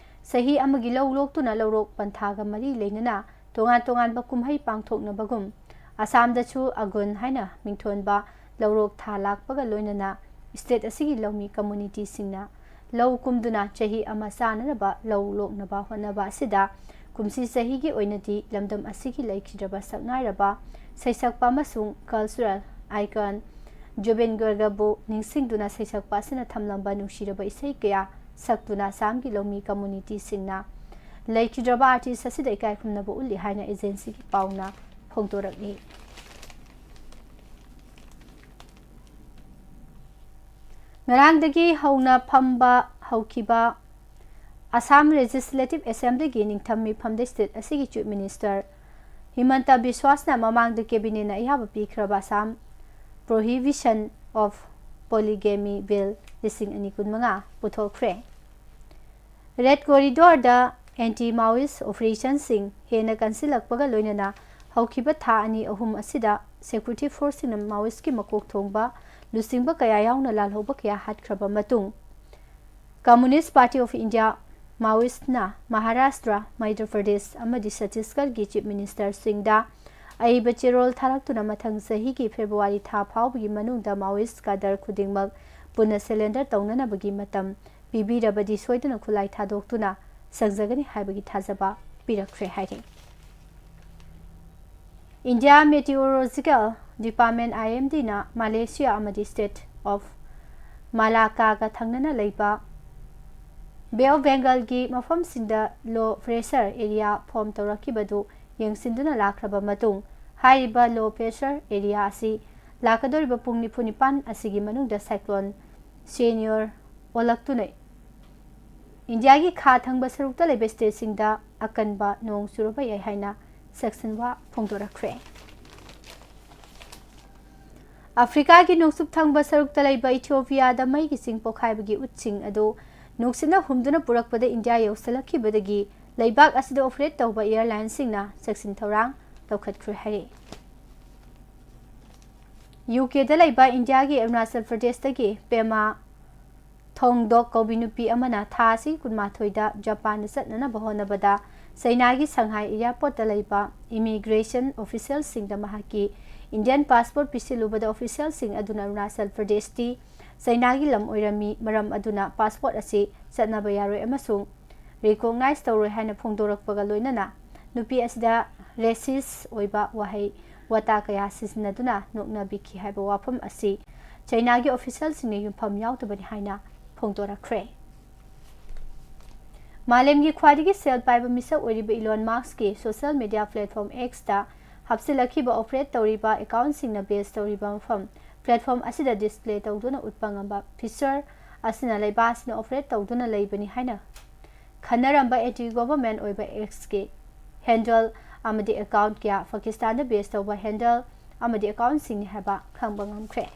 ꯆꯍꯤ ꯑꯃꯒꯤ ꯂꯧ ꯂꯣꯛꯇꯨꯅ ꯂꯧꯔꯣꯛ ꯄꯟꯊꯥꯒ ꯃꯔꯤ ꯂꯩꯅꯅ ꯇꯣꯉꯥꯟ ꯇꯣꯉꯥꯟꯕ ꯀꯨꯝꯍꯩ ꯄꯥꯡꯊꯣꯛꯅꯕꯒꯨꯝ, ꯑꯁꯥꯝꯗꯁꯨ ꯑꯒꯨꯟ ꯍꯥꯏꯅ ꯃꯤꯡꯊꯣꯟꯕ ꯂꯧꯔꯣꯛ ꯊꯥ ꯂꯥꯛꯄꯒ ꯂꯣꯏꯅꯅ ꯁ꯭ꯇꯦꯠ ꯑꯁꯤꯒꯤ ꯂꯧꯃꯤ ꯀꯝꯃꯨꯅꯤꯇꯤꯁꯤꯡꯅ ꯂꯧ ꯀꯨꯝꯗꯨꯅ ꯆꯍꯤ ꯑꯃ ꯆꯥꯅꯅꯕ ꯂꯧ ꯂꯣꯛꯅꯕ ꯍꯣꯠꯅꯕ ꯑꯁꯤꯗ ꯀꯨꯝꯁꯤ ꯆꯍꯤꯒꯤ ꯑꯣꯏꯅꯗꯤ ꯂꯝꯗꯝ ꯑꯁꯤꯒꯤ ꯂꯩꯈꯤꯗ꯭ꯔꯕ ꯁꯛꯅꯥꯏꯔꯕ ꯁꯩꯁꯛꯄ ꯑꯃꯁꯨꯡ ꯀꯜꯆꯔꯦꯜ ꯑꯥꯏꯀꯟ ꯖꯨꯕꯤꯟ ꯒꯔꯒꯕꯨ ꯅꯤꯡꯁꯤꯡꯗꯨꯅ ꯁꯩꯁꯛꯄ ꯑꯁꯤꯅ ꯊꯝꯂꯝꯕ ꯅꯨꯡꯁꯤꯔꯕ ꯏꯁꯩ ꯀꯌꯥ ꯁꯛꯇꯨꯅ ꯑꯁꯥꯝꯒꯤ ꯂꯧꯃꯤ ꯀꯝꯃꯨꯅꯤꯇꯤꯁꯤꯡꯅ ꯂꯩꯈꯤꯗ꯭ꯔꯕ ꯑꯥꯔꯇꯤꯁ ꯑꯁꯤꯗ ꯏꯀꯥꯏ ꯈꯨꯝꯅꯕ ꯎꯠꯂꯤ ꯍꯥꯏꯅ ꯑꯦꯖꯦꯟꯁꯤꯒꯤ ꯄꯥꯎꯅ ꯐꯣꯡꯗꯣꯔꯛꯂꯤ꯫ ꯉꯔꯥꯡꯗꯒꯤ ꯍꯧꯅ ꯐꯝꯕ ꯍꯧꯈꯤꯕ ꯑꯁꯥꯝ ꯂꯦꯖꯤꯁꯂꯦꯇꯤꯚ ꯑꯦꯁꯦꯝꯕ꯭ꯂꯤꯒꯤ ꯅꯤꯡꯊꯝ ꯃꯤꯐꯝꯗ ꯁ꯭ꯇꯦꯠ ꯑꯁꯤꯒꯤ ꯆꯤꯐ ꯃꯤꯅꯤꯁꯇꯔ ꯍꯤꯃꯟꯇ ꯕꯤꯁ꯭ꯋꯥꯁꯅ ꯃꯃꯥꯡꯗ ꯀꯦꯕꯤꯅꯦꯠꯅ ꯑꯌꯥꯕ ꯄꯤꯈ꯭ꯔꯕ Assam Prohibition of Polygamy Bill ꯂꯤꯁꯤꯡ ꯑꯅꯤ ꯀꯨꯟꯃꯉꯥ ꯄꯨꯊꯣꯛꯈ꯭ꯔꯦ꯫ ꯔꯦꯗ ꯀꯣꯔꯤꯗꯣꯔꯗ ꯑꯦꯟꯇꯤ ꯃꯥꯑꯣꯏꯁ ꯑꯣꯄꯔꯦꯁꯟꯁꯤꯡ ꯍꯦꯟꯅ ꯀꯟꯁꯤꯜꯂꯛꯄꯒ ꯂꯣꯏꯅꯅ ꯍꯧꯈꯤꯕ ꯊꯥ ꯑꯅꯤ ꯑꯍꯨꯝ ꯑꯁꯤꯗ ꯁꯦꯀ꯭ꯌꯨꯔꯤꯇꯤ ꯐꯣꯔꯁꯁꯤꯡꯅ ꯃꯥꯑꯣꯏꯁꯀꯤ ꯃꯀꯣꯛ ꯊꯣꯡꯕ ꯂꯨꯆꯤꯡꯕ ꯀꯌꯥ ꯌꯥꯎꯅ ꯂꯥꯜꯍꯧꯕ ꯀꯌꯥ ꯍꯥꯠꯈ꯭ꯔꯕ ꯃꯇꯨꯡ, communist party of India ꯃꯥꯑꯣꯏꯁꯅ Maharashtra, Madhya Pradesh ꯑꯃꯗꯤ ꯆꯇꯤꯁꯒꯔꯒꯤ ꯆꯤꯐ ꯃꯤꯅꯤꯁꯇꯔꯁꯤꯡꯗ ꯑꯏꯕ ꯆꯦꯔꯣꯜ ꯊꯥꯔꯛꯇꯨꯅ ꯃꯊꯪ ꯆꯍꯤꯒꯤ ꯐꯦꯕ꯭ꯔꯨꯋꯥꯔꯤ ꯊꯥ ꯐꯥꯎꯕꯒꯤ ꯃꯅꯨꯡꯗ ꯃꯥꯑꯣꯏꯁ ꯀꯥꯗꯔ ꯈꯨꯗꯤꯡꯃꯛ ꯄꯨꯟꯅ ꯁꯔꯦꯟꯗꯔ ꯇꯧꯅꯅꯕꯒꯤ ꯃꯇꯝ ꯄꯤꯕꯤꯔꯕꯗꯤ ꯁꯣꯏꯗꯅ ꯈꯨꯠꯂꯥꯏ ꯊꯥꯗꯣꯛꯇꯨꯅ ꯁꯪꯖꯒꯅꯤ ꯍꯥꯏꯕꯒꯤ ꯊꯥꯖꯕ ꯄꯤꯔꯛꯈ꯭ꯔꯦ ꯍꯥꯏꯔꯤ꯫ ꯏꯟꯗꯤꯌꯥ ꯃꯦꯇꯤꯑꯣꯔꯣꯂꯣꯖꯤꯀꯦꯜ ꯗꯤꯄꯥꯔꯠꯃꯦꯟ, IMDꯅ ꯃꯥꯂꯦꯁꯤꯌꯥ ꯑꯃꯗꯤ ꯁ꯭ꯇꯦꯠ ꯑꯣꯐ ꯃꯥꯂꯥꯀꯥꯒ ꯊꯪꯅꯅ ꯂꯩꯕ ꯕꯦ ꯑꯣꯐ ꯕꯦꯡꯒꯜꯒꯤ ꯃꯐꯝꯁꯤꯡꯗ ꯂꯣ ꯄ꯭ꯔꯦꯁꯔ ꯑꯦꯔꯤꯌꯥ ꯐꯣꯔꯝ ꯇꯧꯔꯛꯈꯤꯕꯗꯨ ꯌꯦꯡꯁꯤꯟꯗꯨꯅ ꯂꯥꯛꯈ꯭ꯔꯕ ꯃꯇꯨꯡ, ꯍꯥꯏꯔꯤꯕ ꯂꯣ ꯄ꯭ꯔꯦꯁꯔ ꯑꯦꯔꯤꯌꯥ ꯑꯁꯤ ꯂꯥꯛꯀꯗꯧꯔꯤꯕ ꯄꯨꯡ ꯅꯤꯐꯨ ꯅꯤꯄꯥꯟ ꯑꯁꯤꯒꯤ ꯃꯅꯨꯡꯗ ꯁꯥꯏꯀ꯭ꯂꯣꯟ ꯁꯦꯅꯤꯌꯣꯔ ꯑꯣꯜꯂꯛꯇꯨꯅ ꯏꯟꯗꯤꯌꯥꯒꯤ ꯈꯥ ꯊꯪꯕ ꯁꯔꯨꯛꯇ ꯂꯩꯕ ꯁ꯭ꯇꯦꯠꯁꯤꯡꯗ ꯑꯀꯟꯕ ꯅꯣꯡ ꯆꯨꯔꯛꯄ ꯌꯥꯏ ꯍꯥꯏꯅ ꯁꯦꯛꯁꯟ ꯋꯥ ꯐꯣꯡꯗꯣꯔꯛꯈ꯭ꯔꯦ꯫ ꯑꯐ꯭ꯔꯤꯀꯥꯒꯤ ꯅꯣꯡꯆꯨꯞ ꯊꯪꯕ ꯁꯔꯨꯛꯇ ꯂꯩꯕ ꯏꯊꯤꯑꯣꯄꯤꯌꯥꯗ ꯃꯩꯒꯤ ꯆꯤꯡ ꯄꯣꯈꯥꯏꯕꯒꯤ ꯎꯠꯁꯤꯡ ꯑꯗꯨ ꯅꯨꯡꯁꯤꯠꯅ ꯍꯨꯝꯗꯨꯅ ꯄꯨꯔꯛꯄꯗ ꯏꯟꯗꯤꯌꯥ ꯌꯧꯁꯤꯜꯂꯛꯈꯤꯕꯗꯒꯤ ꯂꯩꯕꯥꯛ ꯑꯁꯤꯗ ꯑꯣꯄꯔꯦꯠ ꯇꯧꯕ ꯑꯦꯌꯔꯂꯥꯏꯟꯁꯤꯡꯅ ꯆꯦꯛꯁꯤꯟ ꯊꯧꯔꯥꯡ ꯂꯧꯈꯠꯈ꯭ꯔꯦ ꯍꯥꯏꯔꯤ꯫ ꯌꯨ ꯀꯦꯗ ꯂꯩꯕ ꯏꯟꯗꯤꯌꯥꯒꯤ ꯑꯔꯨꯅꯥꯆꯜ ꯄ꯭ꯔꯗꯦꯁꯇꯒꯤ ꯄꯦꯃꯥ ꯊꯣꯡꯗꯣꯛ ꯀꯧꯕꯤ ꯅꯨꯄꯤ ꯑꯃꯅ ꯊꯥ ꯑꯁꯤꯒꯤ ꯀꯨꯟꯃꯥꯊꯣꯏꯗ ꯖꯄꯥꯟꯗ ꯆꯠꯅꯅꯕ ꯍꯣꯠꯅꯕꯗ ꯆꯩꯅꯥꯒꯤ ꯁꯪꯍꯥꯏ ꯑꯦꯌꯔꯄꯣꯔꯠꯇ ꯂꯩꯕ ꯏꯃꯤꯒ꯭ꯔꯦꯁꯟ ꯑꯣꯐꯤꯁꯤꯌꯦꯜꯁꯤꯡꯗ ꯃꯍꯥꯛꯀꯤ ꯏꯟꯗꯤꯌꯟ ꯄꯥꯁꯄꯣꯔꯠ ꯄꯤꯁꯤꯜꯂꯨꯕꯗ ꯑꯣꯐꯤꯁꯤꯌꯦꯜꯁꯤꯡ ꯑꯗꯨꯅ ꯑꯔꯨꯅꯥꯆꯜ ꯄ꯭ꯔꯗꯦꯁꯇꯤ ꯆꯩꯅꯥꯒꯤ ꯂꯝ ꯑꯣꯏꯔꯝꯃꯤ, ꯃꯔꯝ ꯑꯗꯨꯅ ꯄꯥꯁꯄꯣꯔꯠ ꯑꯁꯤ ꯆꯠꯅꯕ ꯌꯥꯔꯣꯏ ꯑꯃꯁꯨꯡ ꯔꯤꯀꯣꯛꯅꯥꯏꯖ ꯇꯧꯔꯣꯏ ꯍꯥꯏꯅ ꯐꯣꯡꯗꯣꯔꯛꯄꯒ ꯂꯣꯏꯅꯅ ꯅꯨꯄꯤ ꯑꯁꯤꯗ ꯔꯦꯁꯤꯁ ꯑꯣꯏꯕ ꯋꯥꯍꯩ ꯋꯥꯇꯥ ꯀꯌꯥ ꯁꯤꯖꯤꯟꯅꯗꯨꯅ ꯅꯣꯛꯅꯕꯤꯈꯤ ꯍꯥꯏꯕ ꯋꯥꯐꯝ ꯑꯁꯤ ꯆꯩꯅꯥꯒꯤ ꯑꯣꯐꯤꯁꯤꯌꯦꯜꯁꯤꯡꯅ ꯌꯨꯝꯐꯝ ꯌꯥꯎꯗꯕꯅꯤ ꯍꯥꯏꯅ ꯐꯣꯡꯗꯣꯔꯛꯈ꯭ꯔꯦ꯫ ꯃꯥꯂꯦꯝꯒꯤ ꯈ꯭ꯋꯥꯏꯗꯒꯤ ꯁꯦꯜ ꯄꯥꯏꯕ ꯃꯤꯁꯛ ꯑꯣꯏꯔꯤꯕ ꯏꯂꯣꯟ ꯃꯥꯁꯛꯀꯤ ꯁꯣꯁꯤꯌꯦꯜ ꯃꯤꯗꯤꯌꯥ ꯄ꯭ꯂꯦꯠꯐꯣꯔꯝ ꯑꯦꯛꯁꯇ ꯍꯥꯞꯆꯤꯜꯂꯛꯈꯤꯕ ꯑꯣꯄꯔꯦꯠ ꯇꯧꯔꯤꯕ ꯑꯦꯀꯥꯎꯟꯁꯤꯡꯅ ꯕꯦꯖ ꯇꯧꯔꯤꯕ ꯃꯐꯝ ꯄ꯭ꯂꯦꯠꯐꯣꯔꯝ ꯑꯁꯤꯗ ꯗꯤꯁꯄ꯭ꯂꯦ ꯇꯧꯗꯨꯅ ꯎꯠꯄ ꯉꯝꯕ ꯐꯤꯆꯔ ꯑꯁꯤꯅ ꯂꯩꯕꯥꯛ ꯑꯁꯤꯅ ꯑꯣꯄꯔꯦꯠ ꯇꯧꯗꯨꯅ ꯂꯩꯕꯅꯤ ꯍꯥꯏꯅ ꯈꯟꯅꯔꯝꯕ ꯑꯦꯟꯇꯤ ꯒꯣꯚꯔꯟꯃꯦꯟꯠ ꯑꯣꯏꯕ ꯑꯦꯛꯁꯀꯤ ꯍꯦꯟꯗꯜ ꯑꯃꯗꯤ ꯑꯦꯀꯥꯎꯟꯠ ꯀꯌꯥ ꯄꯥꯀꯤꯁꯇꯥꯟꯗ ꯕꯦꯖ ꯇꯧꯕ ꯍꯦꯟꯗꯜ ꯑꯃꯗꯤ ꯑꯦꯀꯥꯎꯟꯠꯁꯤꯡꯅꯤ ꯍꯥꯏꯕ ꯈꯪꯕ ꯉꯝꯈ꯭ꯔꯦ꯫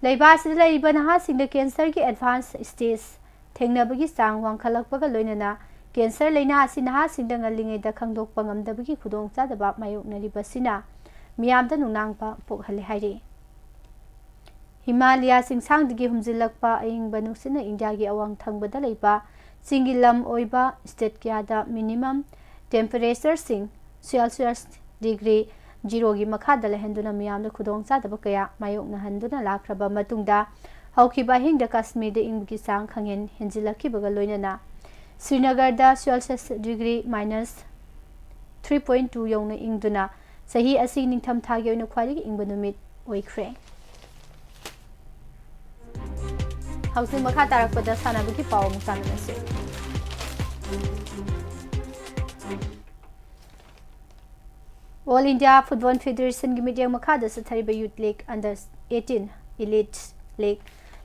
ꯂꯩꯕꯥꯛ ꯑꯁꯤꯗ ꯂꯩꯔꯤꯕ ꯅꯍꯥꯁꯤꯡꯗ ꯀꯦꯟꯁꯔꯒꯤ ꯑꯦꯗꯚꯥꯟꯁ ꯁ꯭ꯇꯦꯖ ꯊꯦꯡꯅꯕꯒꯤ ꯆꯥꯡ ꯋꯥꯡꯈꯠꯂꯛꯄꯒ ꯂꯣꯏꯅꯅ ꯀꯦꯟꯁꯔ ꯂꯩꯅꯥ ꯑꯁꯤ ꯅꯍꯥꯁꯤꯡꯗ ꯉꯜꯂꯤꯉꯩꯗ ꯈꯪꯗꯣꯛꯄ ꯉꯝꯗꯕꯒꯤ ꯈꯨꯗꯣꯡꯆꯥꯗꯕ ꯃꯥꯌꯣꯛꯅꯔꯤꯕꯁꯤꯅ ꯃꯤꯌꯥꯝꯗ ꯅꯨꯡꯅꯥꯡꯕ ꯄꯣꯛꯍꯜꯂꯦ ꯍꯥꯏꯔꯤ꯫ ꯍꯤꯃꯥꯂꯌꯥ ꯆꯤꯡꯁꯥꯡꯗꯒꯤ ꯍꯨꯝꯖꯤꯜꯂꯛꯄ ꯑꯏꯪꯕ ꯅꯨꯡꯁꯤꯠꯅ ꯏꯟꯗꯤꯌꯥꯒꯤ ꯑꯋꯥꯡ ꯊꯪꯕꯗ ꯂꯩꯕ ꯆꯤꯡꯒꯤ ꯂꯝ ꯑꯣꯏꯕ ꯁ꯭ꯇꯦꯠ ꯀꯌꯥꯗ ꯃꯤꯅꯤꯃꯝ ꯇꯦꯝꯄꯔꯦꯆꯔꯁꯤꯡ ꯁꯦꯜꯁꯤꯌꯁ ꯗꯤꯒ꯭ꯔꯤ ꯖꯤꯔꯣꯒꯤ ꯃꯈꯥꯗ ꯂꯩꯍꯟꯗꯨꯅ ꯃꯤꯌꯥꯝꯗ ꯈꯨꯗꯣꯡꯆꯥꯗꯕ ꯀꯌꯥ ꯃꯥꯌꯣꯛꯅꯍꯟꯗꯨꯅ ꯂꯥꯛꯈ꯭ꯔꯕ ꯃꯇꯨꯡꯗ, ꯍꯧꯈꯤꯕ ꯑꯍꯤꯡꯗ ꯀꯥꯁꯃꯤꯔꯗ ꯏꯪꯕꯒꯤ ꯆꯥꯡ ꯈꯪꯍꯦꯟ ꯍꯦꯟꯖꯤꯜꯂꯛꯈꯤꯕꯒ ꯂꯣꯏꯅꯅ ꯁ꯭ꯔꯤꯅꯒꯔꯗ Celsius degree minus three point two ꯌꯧꯅ ꯏꯪꯗꯨꯅ ꯆꯍꯤ ꯑꯁꯤꯒꯤ ꯅꯤꯡꯊꯝꯊꯥꯒꯤ ꯑꯣꯏꯅ ꯈ꯭ꯋꯥꯏꯗꯒꯤ ꯏꯪꯕ ꯅꯨꯃꯤꯠ ꯑꯣꯏꯈ꯭ꯔꯦ꯫ ꯍꯧꯖꯤꯛ ꯃꯈꯥ ꯇꯥꯔꯛꯄꯗ ꯁꯥꯟꯅꯕꯒꯤ ꯄꯥꯎ ꯑꯃꯨꯛ ꯇꯥꯃꯤꯟꯅꯁꯤ꯫ ꯑꯣꯜ ꯏꯟꯗꯤꯌꯥ ꯐꯨꯠꯕꯣꯜ ꯐꯦꯗꯦꯔꯦꯁꯟꯒꯤ ꯃꯤꯠꯌꯦꯡ ꯃꯈꯥꯗ ꯆꯠꯊꯔꯤꯕ youth league under eighteen elite league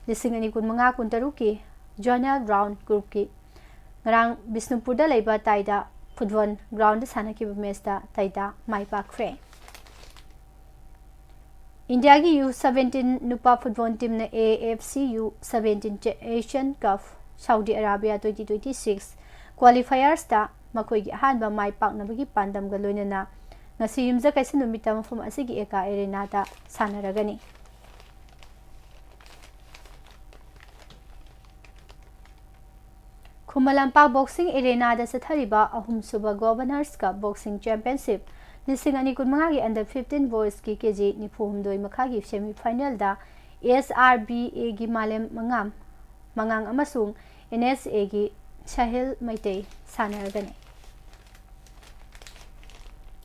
ꯂꯤꯁꯤꯡ ꯑꯅꯤ ꯀꯨꯟꯃꯉꯥ ꯀꯨꯟꯇꯔꯨꯛꯀꯤ ꯖꯣꯅꯦꯜ ꯔꯥꯎꯟ ꯒ꯭ꯔꯨꯞꯀꯤ ꯉꯔꯥꯡ ꯕꯤꯁꯅꯨꯄꯨꯔꯗ ꯂꯩꯕ ꯇꯥꯏꯗ ꯐꯨꯠꯕꯣꯜ ꯒ꯭ꯔꯥꯎꯟꯗ ꯁꯥꯟꯅꯈꯤꯕ ꯃꯦꯆꯇ ꯇꯥꯏꯗ ꯃꯥꯏ ꯄꯥꯛꯈ꯭ꯔꯦ꯫ ꯏꯟꯗꯤꯌꯥꯒꯤ ꯌꯨ ꯁꯚꯦꯟꯇꯤꯟ ꯅꯨꯄꯥ ꯐꯨꯠꯕꯣꯜ ꯇꯤꯝꯅ A F C U seventeen Asian cup Saudi Arabia twenty twenty six ꯀ꯭ꯋꯥꯂꯤꯐꯥꯌꯔꯁꯇ ꯃꯈꯣꯏꯒꯤ ꯑꯍꯥꯟꯕ ꯃꯥꯏ ꯄꯥꯛꯅꯕꯒꯤ ꯄꯥꯟꯗꯝꯒ ꯂꯣꯏꯅꯅ ꯉꯁꯤ ꯌꯨꯝꯖꯀꯩꯁ ꯅꯨꯃꯤꯠꯇ ꯃꯐꯝ ꯑꯁꯤꯒꯤ ꯑꯦꯀꯥ ꯑꯦꯔꯦꯅꯥꯗ ꯁꯥꯟꯅꯔꯒꯅꯤ꯫ ꯈꯨꯃꯟ ꯂꯝꯄꯥꯛ ꯕꯣꯛꯁꯤꯡ ꯑꯦꯔꯦꯅꯥꯗ ꯆꯠꯊꯔꯤꯕ ꯑꯍꯨꯝꯁꯨꯕ ꯒꯣꯚꯔꯅꯔꯁ ꯀꯞ ꯕꯣꯛꯁꯤꯡ ꯆꯦꯝꯄꯤꯌꯟꯁꯤꯞ ꯂꯤꯁꯤꯡ ꯑꯅꯤ ꯀꯨꯟꯃꯉꯥꯒꯤ ꯑꯟꯗꯔ ꯐꯤꯐꯇꯤꯟ ꯕꯣꯏꯁꯀꯤ ꯀꯦ ꯖꯤ ꯅꯤꯐꯨ ꯍꯨꯝꯗꯣꯏ ꯃꯈꯥꯒꯤ ꯁꯦꯃꯤ ꯐꯥꯏꯅꯦꯜꯗ ꯑꯦꯁ ꯑꯥꯔ ꯕꯤ ꯑꯦꯒꯤ ꯃꯥꯂꯦꯝ ꯃꯉꯥꯝ ꯃꯉꯥꯡ ꯑꯃꯁꯨꯡ ꯑꯦꯟ ꯑꯦꯁ ꯑꯦꯒꯤ ꯁꯥꯍꯤꯜ ꯃꯩꯇꯩ ꯁꯥꯟꯅꯔꯒꯅꯤ꯫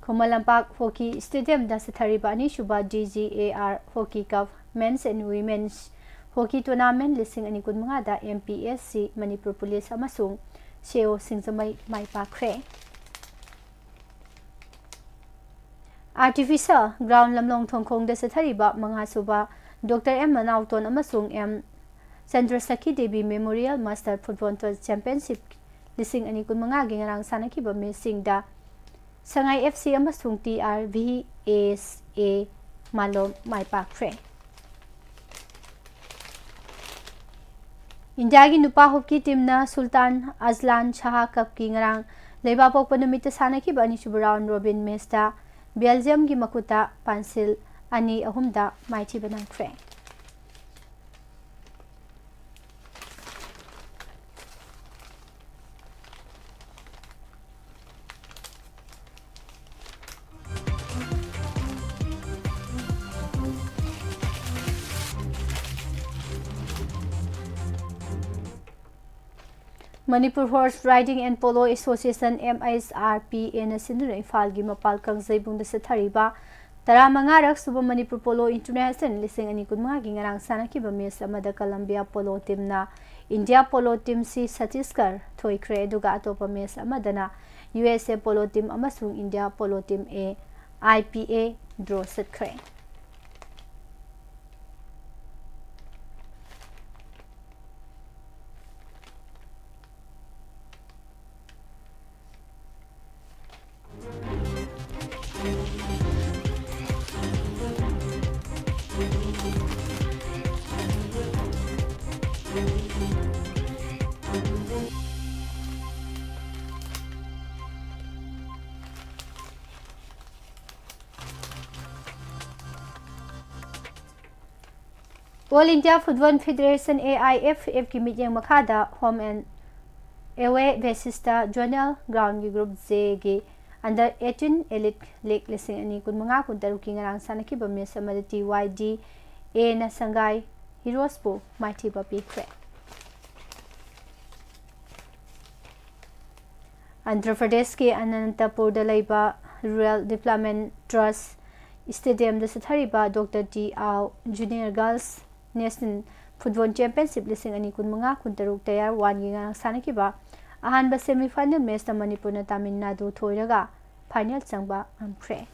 ꯈꯨꯃꯟ ꯂꯝꯄꯥꯛ ꯍꯣꯀꯤ ꯁ꯭ꯇꯦꯗꯤꯌꯝꯗ ꯆꯠꯊꯔꯤꯕ ꯑꯅꯤꯁꯨꯕ D G A R Hockey Cup Men's and Women's Hockey Tournament ꯂꯤꯁꯤꯡ ꯑꯅꯤ ꯀꯨꯟꯃꯉꯥꯗ M P S C, Manipur police ꯑꯃꯁꯨꯡ ꯁꯦꯑꯣ ꯁꯤꯡꯖꯃꯩ ꯃꯥꯏ ꯄꯥꯛꯈ꯭ꯔꯦ꯫ Artificial Ground ꯂꯝꯂꯣꯡ ꯊꯣꯡꯈꯣꯡꯗ ꯆꯠꯊꯔꯤꯕ ꯃꯉꯥꯁꯨꯕ Doctor M ꯃꯅꯥꯎꯇꯣꯟ ꯑꯃꯁꯨꯡ M ꯆꯟꯗ꯭ꯔꯁꯈꯤ Devi Memorial Master Football Championship ꯂꯤꯁꯤꯡ ꯑꯅꯤ ꯀꯨꯟꯃꯉꯥꯒꯤ ꯉꯔꯥꯡ ꯁꯥꯟꯅꯈꯤꯕ ꯃꯦꯆꯁꯤꯡꯗ ꯁꯉꯥꯏ F C ꯑꯃꯁꯨꯡ T R V S A ꯃꯥꯂꯣꯝ ꯃꯥꯏ ꯄꯥꯛꯈ꯭ꯔꯦ꯫ ꯏꯟꯗꯤꯌꯥꯒꯤ ꯅꯨꯄꯥ ꯍꯣꯀꯤ ꯇꯤꯝꯅ ꯁꯨꯜꯇꯥꯟ ꯑꯖꯂꯥꯟ ꯁꯥꯍ ꯀꯞꯀꯤ ꯉꯔꯥꯡ ꯂꯩꯕꯥꯛꯄꯣꯛꯄ ꯅꯨꯃꯤꯠꯇ ꯁꯥꯟꯅꯈꯤꯕ ꯑꯅꯤꯁꯨꯕ round robin matchꯇ ꯕꯦꯜꯖꯤꯌꯝꯒꯤ ꯃꯈꯨꯠꯇ ꯄꯥꯟꯁꯤꯜ ꯑꯅꯤ ꯑꯍꯨꯝꯗ ꯃꯥꯏꯊꯤꯕ ꯅꯪꯈ꯭ꯔꯦ꯫ Manipur Horse Riding and Polo Association, M H R P A ꯅ ꯁꯤꯟꯗꯨꯅ ꯏꯝꯐꯥꯜꯒꯤ ꯃꯄꯥꯜ ꯀꯥꯡꯖꯩꯕꯨꯡꯗ ꯆꯠꯊꯔꯤꯕ ꯇꯔꯥꯃꯉꯥꯔꯛ ꯁꯨꯕ ꯃꯅꯤꯄꯨꯔ ꯄꯣꯂꯣ ꯏꯟꯇꯔꯅꯦꯁꯅꯦꯜ ꯂꯤꯁꯤꯡ ꯑꯅꯤ ꯀꯨꯟꯃꯉꯥꯒꯤ ꯉꯔꯥꯡ ꯁꯥꯟꯅꯈꯤꯕ ꯃꯦꯆ ꯑꯃꯗ ꯀꯂꯝꯕꯤꯌꯥ ꯄꯣꯂꯣ ꯇꯤꯝꯅ ꯏꯟꯗꯤꯌꯥ ꯄꯣꯂꯣ ꯇꯤꯝ ꯁꯤ ꯁꯇꯤꯁꯒꯔ ꯊꯣꯏꯈ꯭ꯔꯦ, ꯑꯗꯨꯒ ꯑꯇꯣꯞꯄ ꯃꯦꯆ ꯑꯃꯗꯅ U S A polo team ꯑꯃꯁꯨꯡ India polo team A, I P A, draw ꯆꯠꯈ꯭ꯔꯦ꯫ All India Football Federation, A I F F, ꯀꯤ ꯃꯤꯠꯌꯦꯡ ꯃꯈꯥꯗ home and away basisꯇ zonal groundꯒꯤ Group Jꯒꯤ under eighteen Elite League ꯂꯤꯁꯤꯡ ꯑꯅꯤ ꯀꯨꯟꯃꯉꯥ ꯀꯨꯟꯇꯔꯨꯛꯀꯤ ꯉꯔꯥꯡ ꯁꯥꯟꯅꯈꯤꯕ ꯃꯦꯆ ꯑꯃꯗ T Y D Aꯅ ꯁꯪꯒꯥꯏ ꯍꯤꯔꯣꯁꯄꯨ ꯃꯥꯏꯊꯤꯕ ꯄꯤꯈ꯭ꯔꯦ꯫ ꯑꯟꯙ꯭ꯔ ꯄ꯭ꯔꯗꯦꯁꯀꯤ ꯑꯅꯟꯇꯄꯨꯔꯗ ꯂꯩꯕ Rural Development Trust Stadiumꯗ ꯆꯠꯊꯔꯤꯕ ꯗꯣꯛꯇꯔ ꯇꯤ ꯑꯥꯎ Junior Girls National Football Championship ꯂꯤꯁꯤꯡ ꯑꯅꯤ ꯀꯨꯟꯃꯉꯥ ꯀꯨꯟꯇꯔꯨꯛ Tier Oneꯒꯤ ꯉꯔꯥꯡ ꯁꯥꯟꯅꯈꯤꯕ ꯑꯍꯥꯟꯕ semi final matchꯇ ꯃꯅꯤꯄꯨꯔꯅ ꯇꯥꯃꯤꯜ ꯅꯥꯗꯨ ꯊꯣꯏꯔꯒ final ꯆꯪꯕ ꯉꯝꯈ꯭ꯔꯦ꯫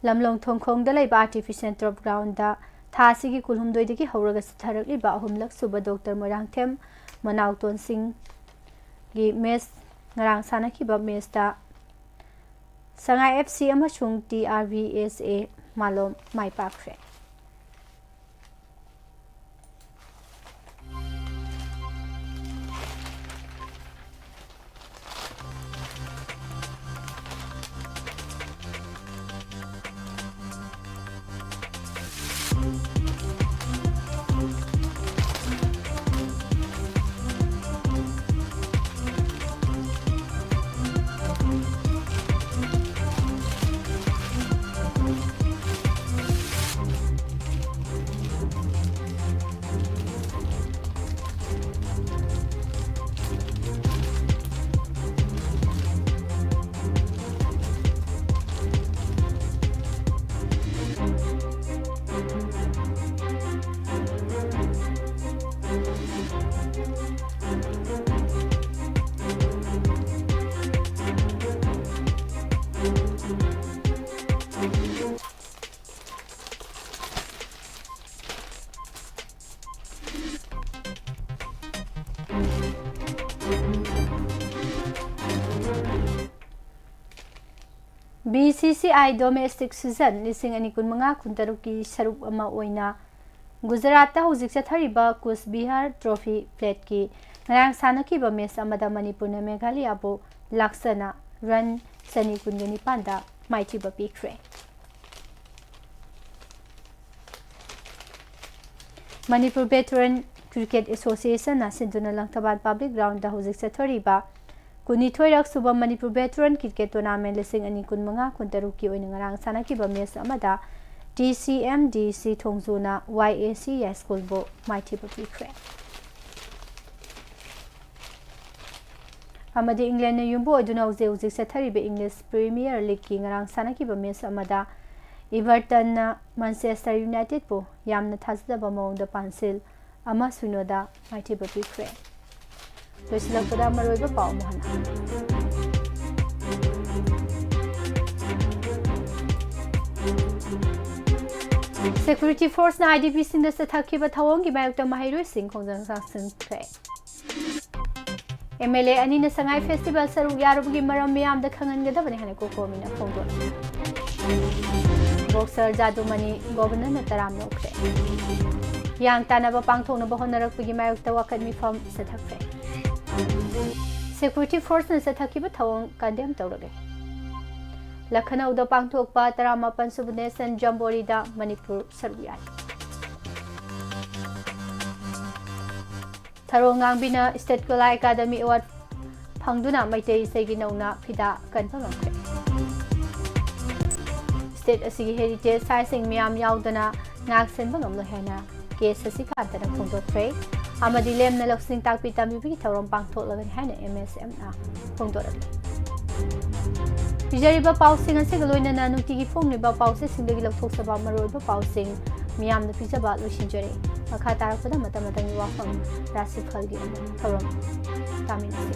ꯂꯝꯂꯣꯡ ꯊꯣꯡꯈꯣꯡꯗ ꯂꯩꯕ Artificial Turf Groundꯗ ꯊꯥ ꯑꯁꯤꯒꯤ ꯀꯨꯟꯍꯨꯝꯗꯣꯏꯗꯒꯤ ꯍꯧꯔꯒ ꯆꯠꯊꯔꯛꯂꯤꯕ ꯑꯍꯨꯝꯂꯛ ꯁꯨꯕ ꯗꯣꯛꯇꯔ ꯃꯣꯏꯔꯥꯡꯊꯦꯝ ꯃꯅꯥꯎꯇꯣꯟ ꯁꯤꯡꯒꯤ match, ꯉꯔꯥꯡ ꯁꯥꯟꯅꯈꯤꯕ matchꯇ ꯁꯉꯥꯏ F C ꯑꯃꯁꯨꯡ T R V S A Malom my ꯄꯥꯛꯈ꯭ꯔꯦ꯫ B C C I Domestic Season ꯂꯤꯁꯤꯡ ꯑꯅꯤ ꯀꯨꯟꯃꯉꯥ ꯀꯨꯟꯇꯔꯨꯛꯀꯤ ꯁꯔꯨꯛ ꯑꯃ ꯑꯣꯏꯅ ꯒꯨꯖꯔꯥꯠꯇ ꯍꯧꯖꯤꯛ ꯆꯠꯊꯔꯤꯕ ꯀꯨꯆ ꯕꯤꯍꯥꯔ Trophy Plateꯀꯤ ꯉꯔꯥꯡ ꯁꯥꯟꯅꯈꯤꯕ match ꯑꯃꯗ ꯃꯅꯤꯄꯨꯔꯅ ꯃꯦꯘꯥꯂꯌꯥꯕꯨ ꯂꯥꯛꯆꯅ run ꯆꯅꯤ ꯀꯨꯟꯒ ꯅꯤꯄꯥꯟꯗ ꯃꯥꯏꯊꯤꯕ ꯄꯤꯈ꯭ꯔꯦ꯫ ꯃꯅꯤꯄꯨꯔ Veteran Cricket Associationꯅ ꯁꯤꯟꯗꯨꯅ ꯂꯪꯊꯕꯥꯜ Public Groundꯗ ꯍꯧꯖꯤꯛ ꯆꯠꯊꯔꯤꯕ ꯀꯨꯟꯅꯤꯊꯣꯏꯔꯛ ꯁꯨꯕ ꯃꯅꯤꯄꯨꯔ Veteran Cricket Tournament ꯂꯤꯁꯤꯡ ꯑꯅꯤ ꯀꯨꯟꯃꯉꯥ ꯀꯨꯟꯇꯔꯨꯛꯀꯤ ꯑꯣꯏꯅ ꯉꯔꯥꯡ ꯁꯥꯟꯅꯈꯤꯕ match ꯑꯃꯗ T C M D C ꯊꯣꯡꯖꯨꯅ Y A C ꯌꯥꯏꯁ꯭ꯀꯨꯜꯕꯨ ꯃꯥꯏꯊꯤꯕ ꯄꯤꯈ꯭ꯔꯦ꯫ ꯑꯃꯗꯤ ꯏꯪꯂꯦꯟꯅ ꯌꯨꯝꯕꯨ ꯑꯣꯏꯗꯨꯅ ꯍꯧꯖꯤꯛ ꯍꯧꯖꯤꯛ ꯆꯠꯊꯔꯤꯕ ꯏꯪꯂꯤꯁ ꯄ꯭ꯔꯤꯃꯤꯌꯔ ꯂꯤꯒꯀꯤ ꯉꯔꯥꯡ ꯁꯥꯟꯅꯈꯤꯕ ꯃꯦꯆ ꯑꯃꯗ ꯏꯚꯔꯇꯟꯅ ꯃꯥꯟꯆꯦꯁꯇꯔ ꯌꯨꯅꯥꯏꯇꯦꯗꯄꯨ ꯌꯥꯝꯅ ꯊꯥꯖꯗꯕ ꯃꯑꯣꯡꯗ ꯄꯥꯟꯁꯤꯜ ꯑꯃ ꯁꯤꯅꯣꯗ ꯃꯥꯏꯊꯤꯕ ꯄꯤꯈ꯭ꯔꯦ꯫ ꯂꯣꯏꯁꯤꯜꯂꯛꯄꯗ ꯃꯔꯨꯑꯣꯏꯕ ꯄꯥꯎ ꯑꯃꯨꯛ ꯍꯟꯅ꯫ ꯁꯦꯀ꯭ꯌꯨꯔꯤꯇꯤ ꯐꯣꯔꯁꯅ IDPꯁꯤꯡꯗ ꯆꯠꯊꯈꯤꯕ ꯊꯧꯑꯣꯡꯒꯤ ꯃꯥꯌꯣꯛꯇ ꯃꯍꯩꯔꯣꯏꯁꯤꯡ ꯈꯣꯡꯖꯪ ꯆꯪꯁꯤꯟꯈ꯭ꯔꯦ꯫ MLA ꯑꯅꯤꯅ ꯁꯉꯥꯏ ꯐꯦꯁꯇꯤꯚꯦꯜ ꯁꯔꯨꯛ ꯌꯥꯔꯨꯕꯒꯤ ꯃꯔꯝ ꯃꯤꯌꯥꯝꯗ ꯈꯪꯍꯟꯒꯗꯕꯅꯤ ꯍꯥꯏꯅ ꯀꯣꯀꯣꯃꯤꯅ ꯐꯣꯡꯗꯣꯛꯂꯤ꯫ ꯕꯣꯛꯁꯔ ꯖꯥꯗꯨꯃꯅꯤ ꯒꯣꯕꯔꯅꯔꯅ ꯇꯔꯥꯝꯅ ꯑꯣꯛꯈ꯭ꯔꯦ꯫ ꯍꯤꯌꯥꯡ ꯇꯥꯟꯅꯕ ꯄꯥꯡꯊꯣꯛꯅꯕ ꯍꯣꯠꯅꯔꯛꯄꯒꯤ ꯃꯥꯌꯣꯛꯇ ꯋꯥꯀꯠ ꯃꯤꯐꯝ ꯆꯠꯊꯈ꯭ꯔꯦ꯫ ꯁꯦꯀ꯭ꯌꯨꯔꯤꯇꯤ ꯐꯣꯔꯁꯅ ꯆꯠꯊꯈꯤꯕ ꯊꯧꯑꯣꯡ ꯀꯟꯗꯦꯝ ꯇꯧꯔꯒꯦ꯫ ꯂꯈꯅꯧꯗ ꯄꯥꯡꯊꯣꯛꯄ ꯇꯔꯥꯃꯥꯄꯟ ꯁꯨꯕ ꯅꯦꯁꯅꯦꯜ ꯖꯝꯕꯣꯔꯤꯗ ꯃꯅꯤꯄꯨꯔ ꯁꯔꯨꯛ ꯌꯥꯏ꯫ ꯊꯔꯣ ꯉꯥꯡꯕꯤꯅ ꯁ꯭ꯇꯦꯠ ꯀꯂꯥ ꯑꯦꯀꯥꯗꯃꯤ ꯑꯦꯋꯥꯔꯗ ꯐꯪꯗꯨꯅ ꯃꯩꯇꯩ ꯏꯁꯩꯒꯤ ꯅꯧꯅ ꯐꯤꯗꯥ ꯀꯟꯕ ꯉꯝꯈ꯭ꯔꯦ꯫ ꯁ꯭ꯇꯦꯠ ꯑꯁꯤꯒꯤ ꯍꯦꯔꯤꯇꯦꯖ ꯁꯥꯏꯠꯁꯤꯡ ꯃꯤꯌꯥꯝ ꯌꯥꯎꯗꯅ ꯉꯥꯛ ꯁꯦꯟꯕ ꯉꯝꯂꯣꯏ ꯍꯥꯏꯅ ꯀꯦ ꯁꯁꯤꯀꯥꯟꯇꯅ ꯐꯣꯡꯗꯣꯛꯈ꯭ꯔꯦ꯫ ꯑꯃꯗꯤ ꯂꯦꯝꯅ ꯂꯧꯁꯤꯡ ꯇꯥꯛꯄꯤ ꯇꯝꯕꯤꯕꯒꯤ ꯊꯧꯔꯝ ꯄꯥꯡꯊꯣꯛꯂꯒꯅꯤ ꯍꯥꯏꯅ MSMꯅ ꯐꯣꯡꯗꯣꯔꯛꯂꯤ꯫ ꯄꯤꯖꯔꯤꯕ ꯄꯥꯎꯁꯤꯡ ꯑꯁꯤꯒ ꯂꯣꯏꯅꯅ ꯅꯨꯡꯇꯤꯒꯤ ꯐꯣꯡꯂꯤꯕ ꯄꯥꯎꯆꯦꯁꯤꯡꯗꯒꯤ ꯂꯧꯊꯣꯛꯆꯕ ꯃꯔꯨꯑꯣꯏꯕ ꯄꯥꯎꯁꯤꯡ ꯃꯤꯌꯥꯝꯗ ꯄꯤꯖꯕ ꯂꯣꯏꯁꯤꯟꯖꯔꯦ꯫ ꯃꯈꯥ ꯇꯥꯔꯛꯄꯗ ꯃꯇꯝ ꯃꯇꯝꯒꯤ ꯋꯥꯐꯝ, ꯔꯥꯁꯤꯐꯜꯒꯤ ꯊꯧꯔꯝ ꯇꯥꯃꯤꯟꯅꯁꯤ꯫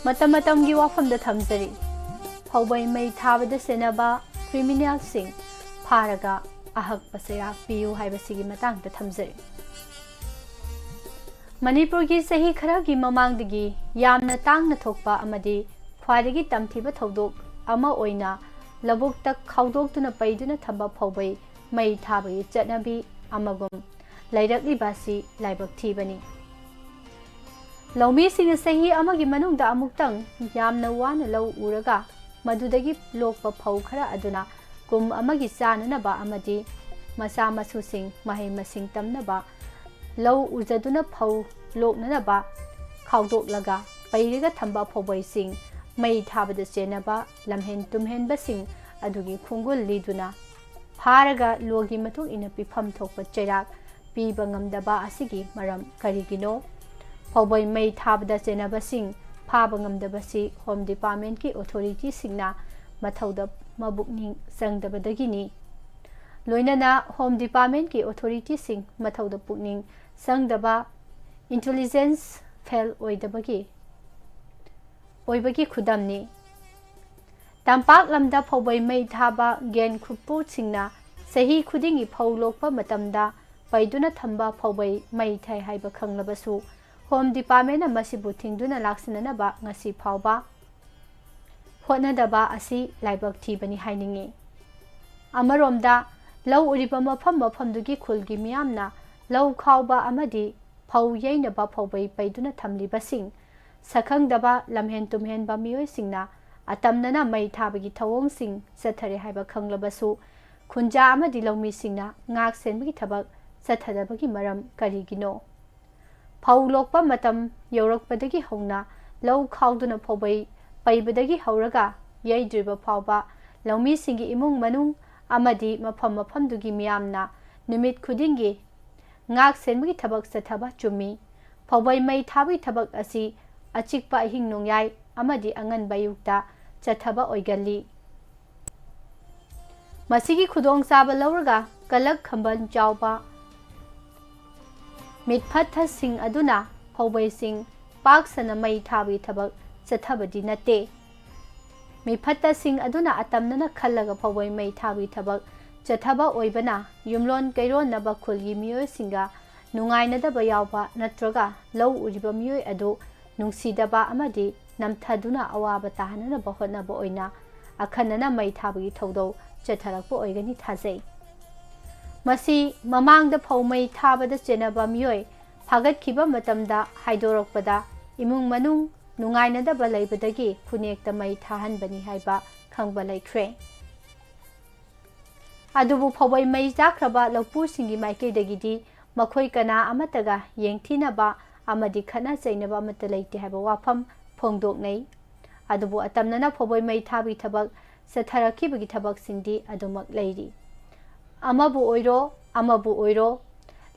ꯃꯇꯝ ꯃꯇꯝꯒꯤ ꯋꯥꯐꯝꯗ ꯊꯝꯖꯔꯤ꯫ ꯐꯧꯕꯩ ꯃꯩ ꯊꯥꯕꯗ ꯆꯦꯟꯅꯕ ꯀ꯭ꯔꯤꯃꯤꯅꯦꯜꯁꯤꯡ ꯐꯥꯔꯒ ꯑꯍꯛꯄ ꯆꯩꯔꯥꯛ ꯄꯤꯌꯨ ꯍꯥꯏꯕꯁꯤꯒꯤ ꯃꯇꯥꯡꯗ ꯊꯝꯖꯔꯤ꯫ ꯃꯅꯤꯄꯨꯔꯒꯤ ꯆꯍꯤ ꯈꯔꯒꯤ ꯃꯃꯥꯡꯗꯒꯤ ꯌꯥꯝꯅ ꯇꯥꯡꯅ ꯊꯣꯛꯄ ꯑꯃꯗꯤ ꯈ꯭ꯋꯥꯏꯗꯒꯤ ꯇꯝꯊꯤꯕ ꯊꯧꯗꯣꯛ ꯑꯃ ꯑꯣꯏꯅ ꯂꯧꯕꯨꯛꯇ ꯈꯥꯎꯗꯣꯛꯇꯨꯅ ꯄꯩꯗꯨꯅ ꯊꯝꯕ ꯐꯧꯕꯩ ꯃꯩ ꯊꯥꯕꯒꯤ ꯆꯠꯅꯕꯤ ꯑꯃꯒꯨꯝ ꯂꯩꯔꯛꯂꯤꯕ ꯑꯁꯤ ꯂꯥꯏꯕꯛ ꯊꯤꯕꯅꯤ꯫ ꯂꯧꯃꯤꯁꯤꯡꯅ ꯆꯍꯤ ꯑꯃꯒꯤ ꯃꯅꯨꯡꯗ ꯑꯃꯨꯛꯇꯪ ꯌꯥꯝꯅ ꯋꯥꯅ ꯂꯧ ꯎꯔꯒ ꯃꯗꯨꯗꯒꯤ ꯂꯣꯛꯄ ꯐꯧ ꯈꯔ ꯑꯗꯨꯅ ꯀꯨꯝ ꯑꯃꯒꯤ ꯆꯥꯅꯅꯕ ꯑꯃꯗꯤ ꯃꯆꯥ ꯃꯁꯨꯁꯤꯡ ꯃꯍꯩ ꯃꯁꯤꯡ ꯇꯝꯅꯕ ꯂꯧ ꯎꯖꯗꯨꯅ ꯐꯧ ꯂꯣꯛꯅꯅꯕ ꯈꯥꯎꯗꯣꯛꯂꯒ ꯄꯩꯔꯒ ꯊꯝꯕ ꯐꯧꯕꯩꯁꯤꯡ ꯃꯩ ꯊꯥꯕꯗ ꯆꯦꯟꯅꯕ ꯂꯝꯍꯦꯟ ꯇꯨꯝꯍꯦꯟꯕꯁꯤꯡ ꯑꯗꯨꯒꯤ ꯈꯣꯡꯒꯨꯜ ꯂꯤꯗꯨꯅ ꯐꯥꯔꯒ ꯂꯣꯒꯤ ꯃꯇꯨꯡ ꯏꯟꯅ ꯄꯤꯐꯝ ꯊꯣꯛꯄ ꯆꯩꯔꯥꯛ ꯄꯤꯕ ꯉꯝꯗꯕ ꯑꯁꯤꯒꯤ ꯃꯔꯝ ꯀꯔꯤꯒꯤꯅꯣ? ꯐꯧꯕꯩ ꯃꯩ ꯊꯥꯕꯗ ꯆꯦꯟꯅꯕꯁꯤꯡ ꯐꯥꯕ ꯉꯝꯗꯕꯁꯤ ꯍꯣꯝ ꯗꯤꯄꯥꯔꯠꯃꯦꯟꯠꯀꯤ ꯑꯣꯊꯣꯔꯤꯇꯤꯁꯤꯡꯅ ꯃꯊꯧꯗ ꯃꯕꯨꯛꯅꯤꯡ ꯆꯪꯗꯕꯗꯒꯤꯅꯤ꯫ ꯂꯣꯏꯅꯅ ꯍꯣꯝ ꯗꯤꯄꯥꯔꯠꯃꯦꯟꯠꯀꯤ ꯑꯣꯊꯣꯔꯤꯇꯤꯁꯤꯡ ꯃꯊꯧꯗ ꯄꯨꯛꯅꯤꯡ ꯆꯪꯗꯕ, ꯏꯟꯇꯦꯂꯤꯖꯦꯟꯁ ꯐꯦꯜ ꯑꯣꯏꯗꯕꯒꯤ ꯑꯣꯏꯕꯒꯤ ꯈꯨꯗꯝꯅꯤ꯫ ꯇꯝꯄꯥꯛ ꯂꯝꯗ ꯐꯧꯕꯩ ꯃꯩ ꯊꯥꯕ ꯒꯦꯟ ꯈꯨꯠꯄꯨꯁꯤꯡꯅ ꯆꯍꯤ ꯈꯨꯗꯤꯡꯒꯤ ꯐꯧ ꯂꯣꯛꯄ ꯃꯇꯝꯗ ꯄꯩꯗꯨꯅ ꯊꯝꯕ ꯐꯧꯕꯩ ꯃꯩ ꯊꯥꯏ ꯍꯥꯏꯕ ꯈꯪꯂꯕꯁꯨ ꯍꯣꯝ ꯗꯤꯄꯥꯔꯠꯃꯦꯟꯅ ꯃꯁꯤꯕꯨ ꯊꯤꯡꯗꯨꯅ ꯂꯥꯛꯁꯤꯟꯅꯅꯕ ꯉꯁꯤ ꯐꯥꯎꯕ ꯍꯣꯠꯅꯗꯕ ꯑꯁꯤ ꯂꯥꯏꯕꯛ ꯊꯤꯕꯅꯤ ꯍꯥꯏꯅꯤꯡꯏ꯫ ꯑꯃꯔꯣꯝꯗ ꯂꯧ ꯎꯔꯤꯕ ꯃꯐꯝ ꯃꯐꯝꯗꯨꯒꯤ ꯈꯨꯜꯒꯤ ꯃꯤꯌꯥꯝꯅ ꯂꯧ ꯈꯥꯎꯕ ꯑꯃꯗꯤ ꯐꯧ ꯌꯩꯅꯕ ꯐꯧꯕꯩ ꯄꯩꯗꯨꯅ ꯊꯝꯂꯤꯕꯁꯤꯡ ꯁꯛꯈꯪꯗꯕ ꯂꯝꯍꯦꯟ ꯇꯨꯝꯍꯦꯟꯕ ꯃꯤꯑꯣꯏꯁꯤꯡꯅ ꯑꯇꯝꯅꯅ ꯃꯩ ꯊꯥꯕꯒꯤ ꯊꯧꯑꯣꯡꯁꯤꯡ ꯆꯠꯊꯔꯦ ꯍꯥꯏꯕ ꯈꯪꯂꯕꯁꯨ ꯈꯨꯟꯖꯥ ꯑꯃꯗꯤ ꯂꯧꯃꯤꯁꯤꯡꯅ ꯉꯥꯛ ꯁꯦꯟꯕꯒꯤ ꯊꯕꯛ ꯆꯠꯊꯗꯕꯒꯤ ꯃꯔꯝ ꯀꯔꯤꯒꯤꯅꯣ? ꯐꯧ ꯂꯣꯛꯄ ꯃꯇꯝ ꯌꯧꯔꯛꯄꯗꯒꯤ ꯍꯧꯅ ꯂꯧ ꯈꯥꯎꯗꯨꯅ ꯐꯧꯕꯩ ꯄꯩꯕꯗꯒꯤ ꯍꯧꯔꯒ ꯌꯩꯗ꯭ꯔꯤꯕ ꯐꯥꯎꯕ ꯂꯧꯃꯤꯁꯤꯡꯒꯤ ꯏꯃꯨꯡ ꯃꯅꯨꯡ ꯑꯃꯗꯤ ꯃꯐꯝ ꯃꯐꯝꯗꯨꯒꯤ ꯃꯤꯌꯥꯝꯅ ꯅꯨꯃꯤꯠ ꯈꯨꯗꯤꯡꯒꯤ ꯉꯥꯛ ꯁꯦꯟꯕꯒꯤ ꯊꯕꯛ ꯆꯠꯊꯕ ꯆꯨꯝꯃꯤ꯫ ꯐꯧꯕꯩ ꯃꯩ ꯊꯥꯕꯒꯤ ꯊꯕꯛ ꯑꯁꯤ ꯑꯆꯤꯛꯄ ꯑꯍꯤꯡ ꯅꯣꯡꯌꯥꯏ ꯑꯃꯗꯤ ꯑꯉꯟꯕ ꯑꯌꯨꯛꯇ ꯆꯠꯊꯕ ꯑꯣꯏꯒꯜꯂꯤ꯫ ꯃꯁꯤꯒꯤ ꯈꯨꯗꯣꯡꯆꯥꯕ ꯂꯧꯔꯒ ꯀꯂꯛ ꯈꯝꯕꯟ ꯆꯥꯎꯕ ꯃꯤꯠꯐꯠꯊꯁꯤꯡ ꯑꯗꯨꯅ ꯐꯧꯕꯩꯁꯤꯡ ꯄꯥꯛ ꯁꯟꯅ ꯃꯩ ꯊꯥꯕꯒꯤ ꯊꯕꯛ ꯆꯠꯊꯕꯗꯤ ꯅꯠꯇꯦ꯫ ꯃꯤꯐꯠꯇꯁꯤꯡ ꯑꯗꯨꯅ ꯑꯇꯝꯅꯅ ꯈꯜꯂꯒ ꯐꯧꯕꯩ ꯃꯩ ꯊꯥꯕꯒꯤ ꯊꯕꯛ ꯆꯠꯊꯕ ꯑꯣꯏꯕꯅ ꯌꯨꯝꯂꯣꯟ ꯀꯩꯔꯣꯟꯅꯕ ꯈꯨꯜꯒꯤ ꯃꯤꯑꯣꯏꯁꯤꯡꯒ ꯅꯨꯡꯉꯥꯏꯅꯗꯕ ꯌꯥꯎꯕ ꯅꯠꯇ꯭ꯔꯒ ꯂꯧ ꯎꯔꯤꯕ ꯃꯤꯑꯣꯏ ꯑꯗꯨ ꯅꯨꯡꯁꯤꯗꯕ ꯑꯃꯗꯤ ꯅꯝꯊꯗꯨꯅ ꯑꯋꯥꯕ ꯇꯥꯍꯟꯅꯅꯕ ꯍꯣꯠꯅꯕ ꯑꯣꯏꯅ ꯑꯈꯟꯅꯅ ꯃꯩ ꯊꯥꯕꯒꯤ ꯊꯧꯗꯧ ꯆꯠꯊꯔꯛꯄ ꯑꯣꯏꯒꯅꯤ ꯊꯥꯖꯩ꯫ ꯃꯁꯤ ꯃꯃꯥꯡꯗ ꯐꯧ ꯃꯩ ꯊꯥꯕꯗ ꯆꯦꯟꯅꯕ ꯃꯤꯑꯣꯏ ꯐꯥꯒꯠꯈꯤꯕ ꯃꯇꯝꯗ ꯍꯥꯏꯗꯣꯔꯛꯄꯗ ꯏꯃꯨꯡ ꯃꯅꯨꯡ ꯅꯨꯡꯉꯥꯏꯅꯗꯕ ꯂꯩꯕꯗꯒꯤ ꯈꯨꯅꯦꯛꯇ ꯃꯩ ꯊꯥꯍꯟꯕꯅꯤ ꯍꯥꯏꯕ ꯈꯪꯕ ꯂꯩꯈ꯭ꯔꯦ꯫ ꯑꯗꯨꯕꯨ ꯐꯧꯕꯩ ꯃꯩ ꯆꯥꯛꯈ꯭ꯔꯕ ꯂꯧꯄꯨꯁꯤꯡꯒꯤ ꯃꯥꯏꯀꯩꯗꯒꯤꯗꯤ ꯃꯈꯣꯏ ꯀꯅꯥ ꯑꯃꯠꯇꯒ ꯌꯦꯡꯊꯤꯅꯕ ꯑꯃꯗꯤ ꯈꯠꯅ ꯆꯩꯅꯕ ꯑꯃꯠꯇ ꯂꯩꯇꯦ ꯍꯥꯏꯕ ꯋꯥꯐꯝ ꯐꯣꯡꯗꯣꯛꯅꯩ꯫ ꯑꯗꯨꯕꯨ ꯑꯇꯝꯅꯅ ꯐꯧꯕꯩ ꯃꯩ ꯊꯥꯕꯒꯤ ꯊꯕꯛ ꯆꯠꯊꯔꯛꯈꯤꯕꯒꯤ ꯊꯕꯛꯁꯤꯡꯗꯤ ꯑꯗꯨꯃꯛ ꯂꯩꯔꯤ꯫ ꯑꯃꯕꯨ ꯑꯣꯏꯔꯣ, ꯑꯃꯕꯨ ꯑꯣꯏꯔꯣ,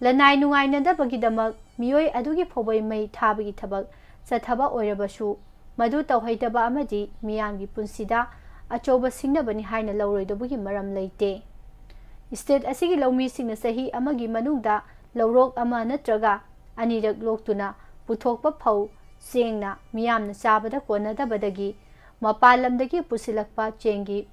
ꯂꯅꯥꯏ ꯅꯨꯡꯉꯥꯏꯅꯗꯕꯒꯤꯗꯃꯛ ꯃꯤꯑꯣꯏ ꯑꯗꯨꯒꯤ ꯐꯧꯕꯩ ꯃꯩ ꯊꯥꯕꯒꯤ ꯊꯕꯛ ꯆꯠꯊꯕ ꯑꯣꯏꯔꯕꯁꯨ, ꯃꯗꯨ ꯇꯧꯍꯩꯗꯕ ꯑꯃꯗꯤ ꯃꯤꯌꯥꯝꯒꯤ ꯄꯨꯟꯁꯤꯗ ꯑꯆꯧꯕ ꯁꯤꯡꯅꯕꯅꯤ ꯍꯥꯏꯅ ꯂꯧꯔꯣꯏꯗꯕꯒꯤ ꯃꯔꯝ ꯂꯩꯇꯦ꯫ ꯁ꯭ꯇꯦꯠ ꯑꯁꯤꯒꯤ ꯂꯧꯃꯤꯁꯤꯡꯅ ꯆꯍꯤ ꯑꯃꯒꯤ ꯃꯅꯨꯡꯗ ꯂꯧꯔꯣꯛ ꯑꯃ ꯅꯠꯇ꯭ꯔꯒ ꯑꯅꯤꯔꯛ ꯂꯣꯛꯇꯨꯅ ꯄꯨꯊꯣꯛꯄ ꯐꯧ, ꯆꯦꯡꯅ ꯃꯤꯌꯥꯝꯅ ꯆꯥꯕꯗ ꯀꯣꯟꯅꯗꯕꯗꯒꯤ ꯃꯄꯥꯟ ꯂꯝꯗꯒꯤ ꯄꯨꯁꯤꯜꯂꯛꯄ ꯆꯦꯡꯒꯤ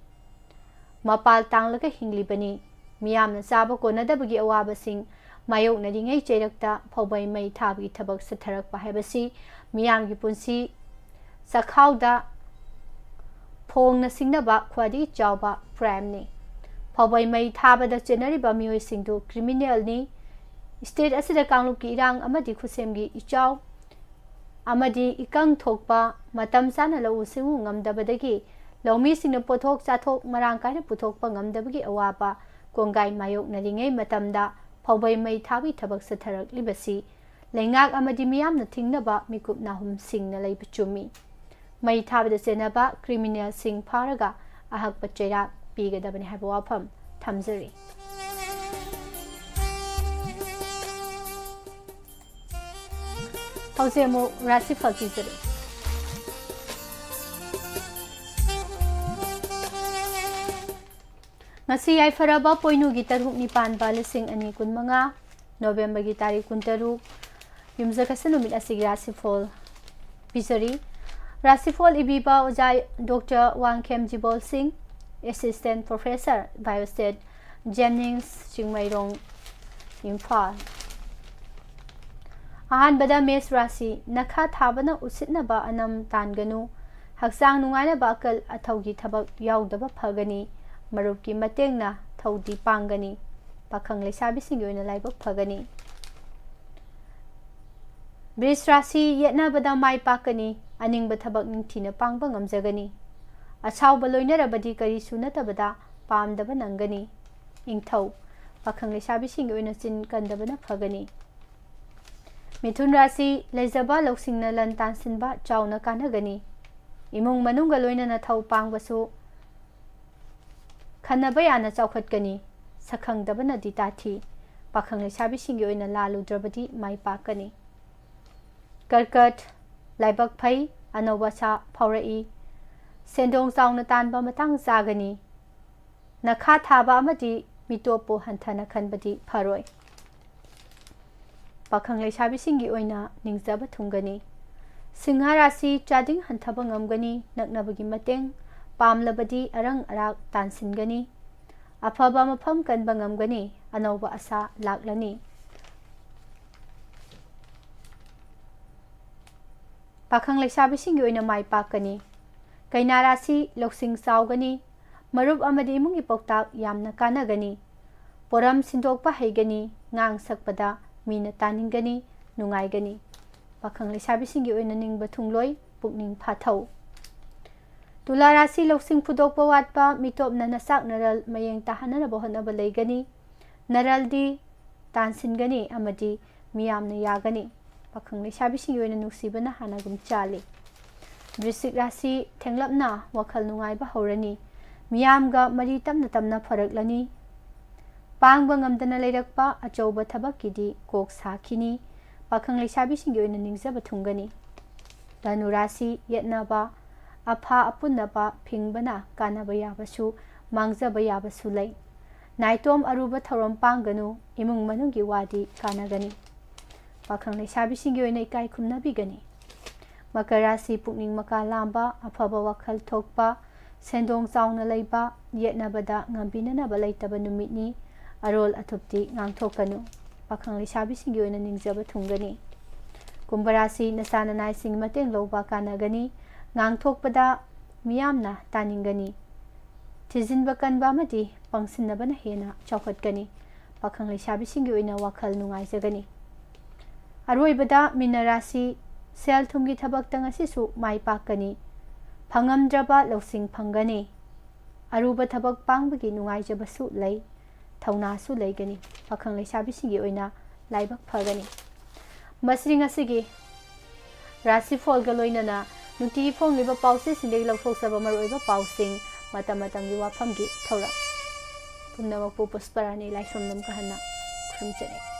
ꯃꯄꯥꯜ ꯇꯥꯡꯂꯒ ꯍꯤꯡꯂꯤꯕꯅꯤ꯫ ꯃꯤꯌꯥꯝꯅ ꯆꯥꯕ ꯀꯣꯟꯅꯗꯕꯒꯤ ꯑꯋꯥꯕꯁꯤꯡ ꯃꯥꯌꯣꯛꯅꯔꯤꯉꯩ ꯆꯩꯔꯛꯇ ꯐꯧꯕꯩ ꯃꯩ ꯊꯥꯕꯒꯤ ꯊꯕꯛ ꯆꯠꯊꯔꯛꯄ ꯍꯥꯏꯕꯁꯤ ꯃꯤꯌꯥꯝꯒꯤ ꯄꯨꯟꯁꯤ ꯆꯈꯥꯎꯗ ꯐꯣꯡꯅ ꯁꯤꯡꯅꯕ ꯈ꯭ꯋꯥꯏꯗꯒꯤ ꯆꯥꯎꯕ ꯀ꯭ꯔꯥꯏꯝꯅꯤ꯫ ꯐꯧꯕꯩ ꯃꯩ ꯊꯥꯕꯗ ꯆꯦꯟꯅꯔꯤꯕ ꯃꯤꯑꯣꯏꯁꯤꯡꯗꯨ ꯀ꯭ꯔꯤꯃꯤꯅꯦꯜꯅꯤ꯫ ꯁ꯭ꯇꯦꯠ ꯑꯁꯤꯗ ꯀꯥꯡꯂꯨꯞꯀꯤ ꯏꯔꯥꯡ ꯑꯃꯗꯤ ꯈꯨꯠꯁꯦꯝꯒꯤ ꯏꯆꯥꯎ ꯑꯃꯗꯤ ꯏꯀꯪ ꯊꯣꯛꯄ, ꯃꯇꯝ ꯆꯥꯅ ꯂꯧꯎ ꯁꯤꯡꯎ ꯉꯝꯗꯕꯗꯒꯤ ꯂꯧꯃꯤꯁꯤꯡꯅ ꯄꯣꯠꯊꯣꯛ ꯆꯥꯊꯣꯛ ꯃꯔꯥꯡ ꯀꯥꯏꯅ ꯄꯨꯊꯣꯛꯄ ꯉꯝꯗꯕꯒꯤ ꯑꯋꯥꯕ ꯀꯣꯡꯒꯥꯏ ꯃꯥꯌꯣꯛꯅꯔꯤꯉꯩ ꯃꯇꯝꯗ ꯐꯧꯕꯩ ꯃꯩ ꯊꯥꯕꯒꯤ ꯊꯕꯛ ꯆꯠꯊꯔꯛꯂꯤꯕꯁꯤ ꯂꯩꯉꯥꯛ ꯑꯃꯗꯤ ꯃꯤꯌꯥꯝꯅ ꯊꯤꯡꯅꯕ ꯃꯤꯀꯨꯞ ꯅꯥꯍꯨꯝꯁꯤꯡꯅ ꯂꯩꯕ ꯆꯨꯝꯃꯤ꯫ ꯃꯩ ꯊꯥꯕꯗ ꯆꯦꯟꯅꯕ ꯀ꯭ꯔꯤꯃꯤꯅꯦꯜꯁꯤꯡ ꯐꯥꯔꯒ ꯑꯍꯛꯄ ꯆꯩꯔꯥꯛ ꯄꯤꯒꯗꯕꯅꯤ ꯍꯥꯏꯕ ꯋꯥꯐꯝ ꯊꯝꯖꯔꯤ꯫ ꯍꯧꯖꯤꯛ ꯑꯃꯨꯛ ꯔꯥꯁꯤꯐꯜ ꯄꯤꯖꯔꯤ꯫ ꯉꯁꯤ ꯌꯥꯏꯐꯔꯕ ꯄꯣꯏꯅꯨꯒꯤ ꯇꯔꯨꯛꯅꯤ ꯄꯥꯟꯕ ꯂꯤꯁꯤꯡ ꯑꯅꯤ ꯀꯨꯟꯃꯉꯥ, ꯅꯣꯕꯦꯝꯕꯔꯒꯤ ꯇꯥꯔꯤꯛ ꯀꯨꯟꯇꯔꯨꯛ, ꯌꯨꯝꯖꯀꯩꯁ ꯅꯨꯃꯤꯠ ꯑꯁꯤꯒꯤ ꯔꯥꯁꯤꯐꯣꯜ ꯄꯤꯖꯔꯤ꯫ ꯔꯥꯁꯤꯐꯣꯜ ꯏꯕꯤꯕ ꯑꯣꯖꯥ ꯗꯣꯛꯇꯔ ꯋꯥꯡꯈꯦꯝ ꯖꯤꯕꯣꯜ ꯁꯤꯡ, ꯑꯦꯁꯤꯁꯇꯦꯟ ꯄ꯭ꯔꯣꯐꯦꯁꯔ, ꯕꯥꯏꯑꯣꯁꯇꯦꯠ, ꯖꯦꯅꯤꯝꯁ, ꯆꯤꯡꯃꯩꯔꯣꯡ, ꯏꯝꯐꯥꯜ꯫ ꯑꯍꯥꯟꯕꯗ ꯃꯦꯁ ꯔꯥꯁꯤ, ꯅꯈꯥ ꯊꯥꯕꯅ ꯎꯁꯤꯠꯅꯕ ꯑꯅꯝ ꯇꯥꯟꯒꯅꯨ꯫ ꯍꯛꯆꯥꯡ ꯅꯨꯡꯉꯥꯏꯅꯕ ꯑꯀꯜ ꯑꯊꯧꯒꯤ ꯊꯕꯛ ꯌꯥꯎꯗꯕ ꯐꯒꯅꯤ꯫ ꯃꯔꯨꯞꯀꯤ ꯃꯇꯦꯡꯅ ꯊꯧꯗꯤ ꯄꯥꯡꯒꯅꯤ꯫ ꯄꯥꯈꯪ ꯂꯩꯁꯥꯕꯤꯁꯤꯡꯒꯤ ꯑꯣꯏꯅ ꯂꯥꯏꯕꯛ ꯐꯒꯅꯤ꯫ ꯕ꯭ꯔꯤꯖ ꯔꯥꯁꯤ, ꯌꯦꯠꯅꯕꯗ ꯃꯥꯏ ꯄꯥꯛꯀꯅꯤ꯫ ꯑꯅꯤꯡꯕ ꯊꯕꯛ ꯅꯤꯡꯊꯤꯅ ꯄꯥꯡꯕ ꯉꯝꯖꯒꯅꯤ꯫ ꯑꯁꯥꯎꯕ ꯂꯣꯏꯅꯔꯕꯗꯤ ꯀꯔꯤꯁꯨ ꯅꯠꯇꯕꯗ ꯄꯥꯝꯗꯕ ꯅꯪꯒꯅꯤ꯫ ꯏꯪꯊꯧ, ꯄꯥꯈꯪ ꯂꯩꯁꯥꯕꯤꯁꯤꯡꯒꯤ ꯑꯣꯏꯅ ꯆꯤꯟ ꯀꯟꯗꯕꯅ ꯐꯒꯅꯤ꯫ ꯃꯤꯊꯨꯟ ꯔꯥꯁꯤ, ꯂꯩꯖꯕ ꯂꯧꯁꯤꯡꯅ ꯂꯟ ꯇꯥꯟꯁꯤꯟꯕ ꯆꯥꯎꯅ ꯀꯥꯟꯅꯒꯅꯤ꯫ ꯏꯃꯨꯡ ꯃꯅꯨꯡꯒ ꯂꯣꯏꯅꯅ ꯊꯧ ꯄꯥꯡꯕꯁꯨ ꯈꯟꯅꯕ ꯌꯥꯅ ꯆꯥꯎꯈꯠꯀꯅꯤ꯫ ꯁꯛꯈꯪꯗꯕꯅꯗꯤ ꯇꯥꯊꯤ꯫ ꯄꯥꯈꯪ ꯂꯩꯁꯥꯕꯤꯁꯤꯡꯒꯤ ꯑꯣꯏꯅ ꯂꯥꯜꯂꯨꯗ꯭ꯔꯕꯗꯤ ꯃꯥꯏ ꯄꯥꯛꯀꯅꯤ꯫ ꯀꯔꯀꯠ, ꯂꯥꯏꯕꯛ ꯐꯩ, ꯑꯅꯧꯕ ꯑꯁꯥ ꯐꯥꯎꯔꯛꯏ꯫ ꯁꯦꯟꯗꯣꯡ ꯆꯥꯎꯅ ꯇꯥꯟꯕ ꯃꯇꯥꯡ ꯆꯥꯒꯅꯤ꯫ ꯅꯈꯥ ꯊꯥꯕ ꯑꯃꯗꯤ ꯃꯤꯇꯣꯞꯄꯨ ꯍꯟꯊꯅ ꯈꯟꯕꯗꯤ ꯐꯔꯣꯏ꯫ ꯄꯥꯈꯪ ꯂꯩꯁꯥꯕꯤꯁꯤꯡꯒꯤ ꯑꯣꯏꯅ ꯅꯤꯡꯖꯕ ꯊꯨꯡꯒꯅꯤ꯫ ꯁꯤꯡꯍ ꯔꯥꯁꯤ, ꯆꯥꯗꯤꯡ ꯍꯟꯊꯕ ꯉꯝꯒꯅꯤ꯫ ꯅꯛꯅꯕꯒꯤ ꯃꯇꯦꯡ ꯄꯥꯝꯂꯕꯗꯤ ꯑꯔꯪ ꯑꯔꯥꯛ ꯇꯥꯟꯁꯤꯟꯒꯅꯤ꯫ ꯑꯐꯕ ꯃꯐꯝ ꯀꯟꯕ ꯉꯝꯒꯅꯤ꯫ ꯑꯅꯧꯕ ꯑꯁꯥ ꯂꯥꯛꯂꯅꯤ꯫ ꯄꯥꯈꯪ ꯂꯩꯁꯥꯕꯤꯁꯤꯡꯒꯤ ꯑꯣꯏꯅ ꯃꯥꯏ ꯄꯥꯛꯀꯅꯤ꯫ ꯀꯩꯅꯥ ꯔꯥꯁꯤ, ꯂꯧꯁꯤꯡ ꯆꯥꯎꯒꯅꯤ꯫ ꯃꯔꯨꯞ ꯑꯃꯗꯤ ꯏꯃꯨꯡꯒꯤ ꯄꯥꯎꯇꯥꯛ ꯌꯥꯝꯅ ꯀꯥꯟꯅꯒꯅꯤ꯫ ꯄꯣꯔꯝ ꯁꯤꯟꯗꯣꯛꯄ ꯍꯩꯒꯅꯤ꯫ ꯉꯥꯡ ꯁꯛꯄꯗ ꯃꯤꯅ ꯇꯥꯅꯤꯡꯒꯅꯤ, ꯅꯨꯡꯉꯥꯏꯒꯅꯤ꯫ ꯄꯥꯈꯪ ꯂꯩꯁꯥꯕꯤꯁꯤꯡꯒꯤ ꯑꯣꯏꯅ ꯅꯤꯡꯕ ꯊꯨꯡꯂꯣꯏ, ꯄꯨꯛꯅꯤꯡ ꯐꯥꯊꯧ꯫ ꯇꯨꯂꯥ ꯔꯥꯁꯤ, ꯂꯧꯁꯤꯡ ꯐꯨꯗꯣꯛꯄ ꯋꯥꯠꯄ, ꯃꯤꯇꯣꯞꯅ ꯅꯆꯥꯛ ꯅꯔꯜ ꯃꯌꯦꯡ ꯇꯥꯍꯟꯅꯅꯕ ꯍꯣꯠꯅꯕ ꯂꯩꯒꯅꯤ꯫ ꯅꯔꯜꯗꯤ ꯇꯥꯟꯁꯤꯟꯒꯅꯤ ꯑꯃꯗꯤ ꯃꯤꯌꯥꯝꯅ ꯌꯥꯒꯅꯤ꯫ ꯄꯥꯈꯪ ꯂꯩꯁꯥꯕꯤꯁꯤꯡꯒꯤ ꯑꯣꯏꯅ ꯅꯨꯡꯁꯤꯕꯅ ꯍꯥꯟꯅꯒꯨꯝ ꯆꯥꯜꯂꯤ꯫ ꯕ꯭ꯔꯤꯁꯤꯛ ꯔꯥꯁꯤ, ꯊꯦꯡꯂꯞꯅ ꯋꯥꯈꯜ ꯅꯨꯡꯉꯥꯏꯕ ꯍꯧꯔꯅꯤ꯫ ꯃꯤꯌꯥꯝꯒ ꯃꯔꯤ ꯇꯞꯅ ꯇꯞꯅ ꯐꯔꯛꯂꯅꯤ꯫ ꯄꯥꯡꯕ ꯉꯝꯗꯅ ꯂꯩꯔꯛꯄ ꯑꯆꯧꯕ ꯊꯕꯛꯀꯤꯗꯤ ꯀꯣꯛ ꯁꯥꯈꯤꯅꯤ꯫ ꯄꯥꯈꯪ ꯂꯩꯁꯥꯕꯤꯁꯤꯡꯒꯤ ꯑꯣꯏꯅ ꯅꯤꯡꯖꯕ ꯊꯨꯡꯒꯅꯤ꯫ ꯙꯅꯨ ꯔꯥꯁꯤ, ꯌꯦꯠꯅꯕ, ꯑꯐꯥ ꯑꯄꯨꯟꯅꯕ ꯐꯤꯡꯕꯅ ꯀꯥꯟꯅꯕ ꯌꯥꯕꯁꯨ ꯃꯥꯡꯖꯕ ꯌꯥꯕꯁꯨ ꯂꯩ꯫ ꯅꯥꯏꯇꯣꯝ ꯑꯔꯨꯕ ꯊꯧꯔꯝ ꯄꯥꯡꯒꯅꯨ꯫ ꯏꯃꯨꯡ ꯃꯅꯨꯡꯒꯤ ꯋꯥꯗꯤ ꯀꯥꯟꯅꯒꯅꯤ꯫ ꯄꯥꯈꯪ ꯂꯩꯁꯥꯕꯤꯁꯤꯡꯒꯤ ꯑꯣꯏꯅ ꯏꯀꯥꯏ ꯈꯨꯝꯅꯕꯤꯒꯅꯤ꯫ ꯃꯀꯔ ꯔꯥꯁꯤ ꯄꯨꯛꯅꯤꯡ ꯃꯀꯥ ꯂꯥꯝꯕ, ꯑꯐꯕ ꯋꯥꯈꯜ ꯊꯣꯛꯄ, ꯁꯦꯟꯗꯣꯡ ꯆꯥꯎꯅ ꯂꯩꯕ, ꯌꯦꯠꯅꯕꯗ ꯉꯝꯕꯤꯅꯅꯕ ꯂꯩꯇꯕ ꯅꯨꯃꯤꯠꯅꯤ꯫ ꯑꯔꯣꯜ ꯑꯊꯨꯞꯇꯤ ꯉꯥꯡꯊꯣꯛꯀꯅꯨ꯫ ꯄꯥꯈꯪ ꯂꯩꯁꯥꯕꯤꯁꯤꯡꯒꯤ ꯑꯣꯏꯅ ꯅꯤꯡꯖꯕ ꯊꯨꯡꯒꯅꯤ꯫ ꯀꯨꯝꯚ ꯔꯥꯁꯤ ꯅꯆꯥ ꯅꯅꯥꯏꯁꯤꯡ ꯃꯇꯦꯡ ꯂꯧꯕ ꯀꯥꯟꯅꯒꯅꯤ꯫ ꯉꯥꯡꯊꯣꯛꯄꯗ ꯃꯤꯌꯥꯝꯅ ꯇꯥꯅꯤꯡꯒꯅꯤ꯫ ꯊꯤꯖꯤꯟꯕ ꯀꯟꯕ ꯑꯃꯗꯤ ꯄꯪꯁꯤꯟꯅꯕꯅ ꯍꯦꯟꯅ ꯆꯥꯎꯈꯠꯀꯅꯤ꯫ ꯄꯥꯈꯪ ꯂꯩꯁꯥꯕꯤꯁꯤꯡꯒꯤ ꯑꯣꯏꯅ ꯋꯥꯈꯜ ꯅꯨꯡꯉꯥꯏꯖꯒꯅꯤ꯫ ꯑꯔꯣꯏꯕꯗ ꯃꯤꯅ ꯔꯥꯁꯤ ꯁꯦꯜ ꯊꯨꯝꯒꯤ ꯊꯕꯛꯇ ꯉꯁꯤꯁꯨ ꯃꯥꯏ ꯄꯥꯛꯀꯅꯤ꯫ ꯐꯪꯉꯝꯗ꯭ꯔꯕ ꯂꯧꯁꯤꯡ ꯐꯪꯒꯅꯤ꯫ ꯑꯔꯨꯕ ꯊꯕꯛ ꯄꯥꯡꯕꯒꯤ ꯅꯨꯡꯉꯥꯏꯖꯕꯁꯨ ꯂꯩ꯫ ꯊꯧꯅꯥꯁꯨ ꯂꯩꯒꯅꯤ꯫ ꯄꯥꯈꯪ ꯂꯩꯁꯥꯕꯤꯁꯤꯡꯒꯤ ꯑꯣꯏꯅ ꯂꯥꯏꯕꯛ ꯐꯒꯅꯤ꯫ ꯃꯁꯤ ꯉꯁꯤꯒꯤ ꯔꯥꯁꯤꯐꯣꯜꯒ ꯂꯣꯏꯅꯅ ꯅꯨꯡꯇꯤꯒꯤ ꯐꯣꯡꯂꯤꯕ ꯄꯥꯎꯆꯦꯁꯤꯡꯗꯒꯤ ꯂꯧꯊꯣꯛꯆꯕ ꯃꯔꯨꯑꯣꯏꯕ ꯄꯥꯎꯁꯤꯡ, ꯃꯇꯝ ꯃꯇꯝꯒꯤ ꯋꯥꯐꯝꯒꯤ ꯊꯧꯔꯝ ꯄꯨꯝꯅꯃꯛꯄꯨ ꯄꯨꯁꯄꯔꯥꯅꯤ ꯂꯥꯏꯁ꯭ꯔꯝ ꯂꯝꯀꯍꯟꯅ ꯈꯨꯔꯨꯝꯖꯔꯤ꯫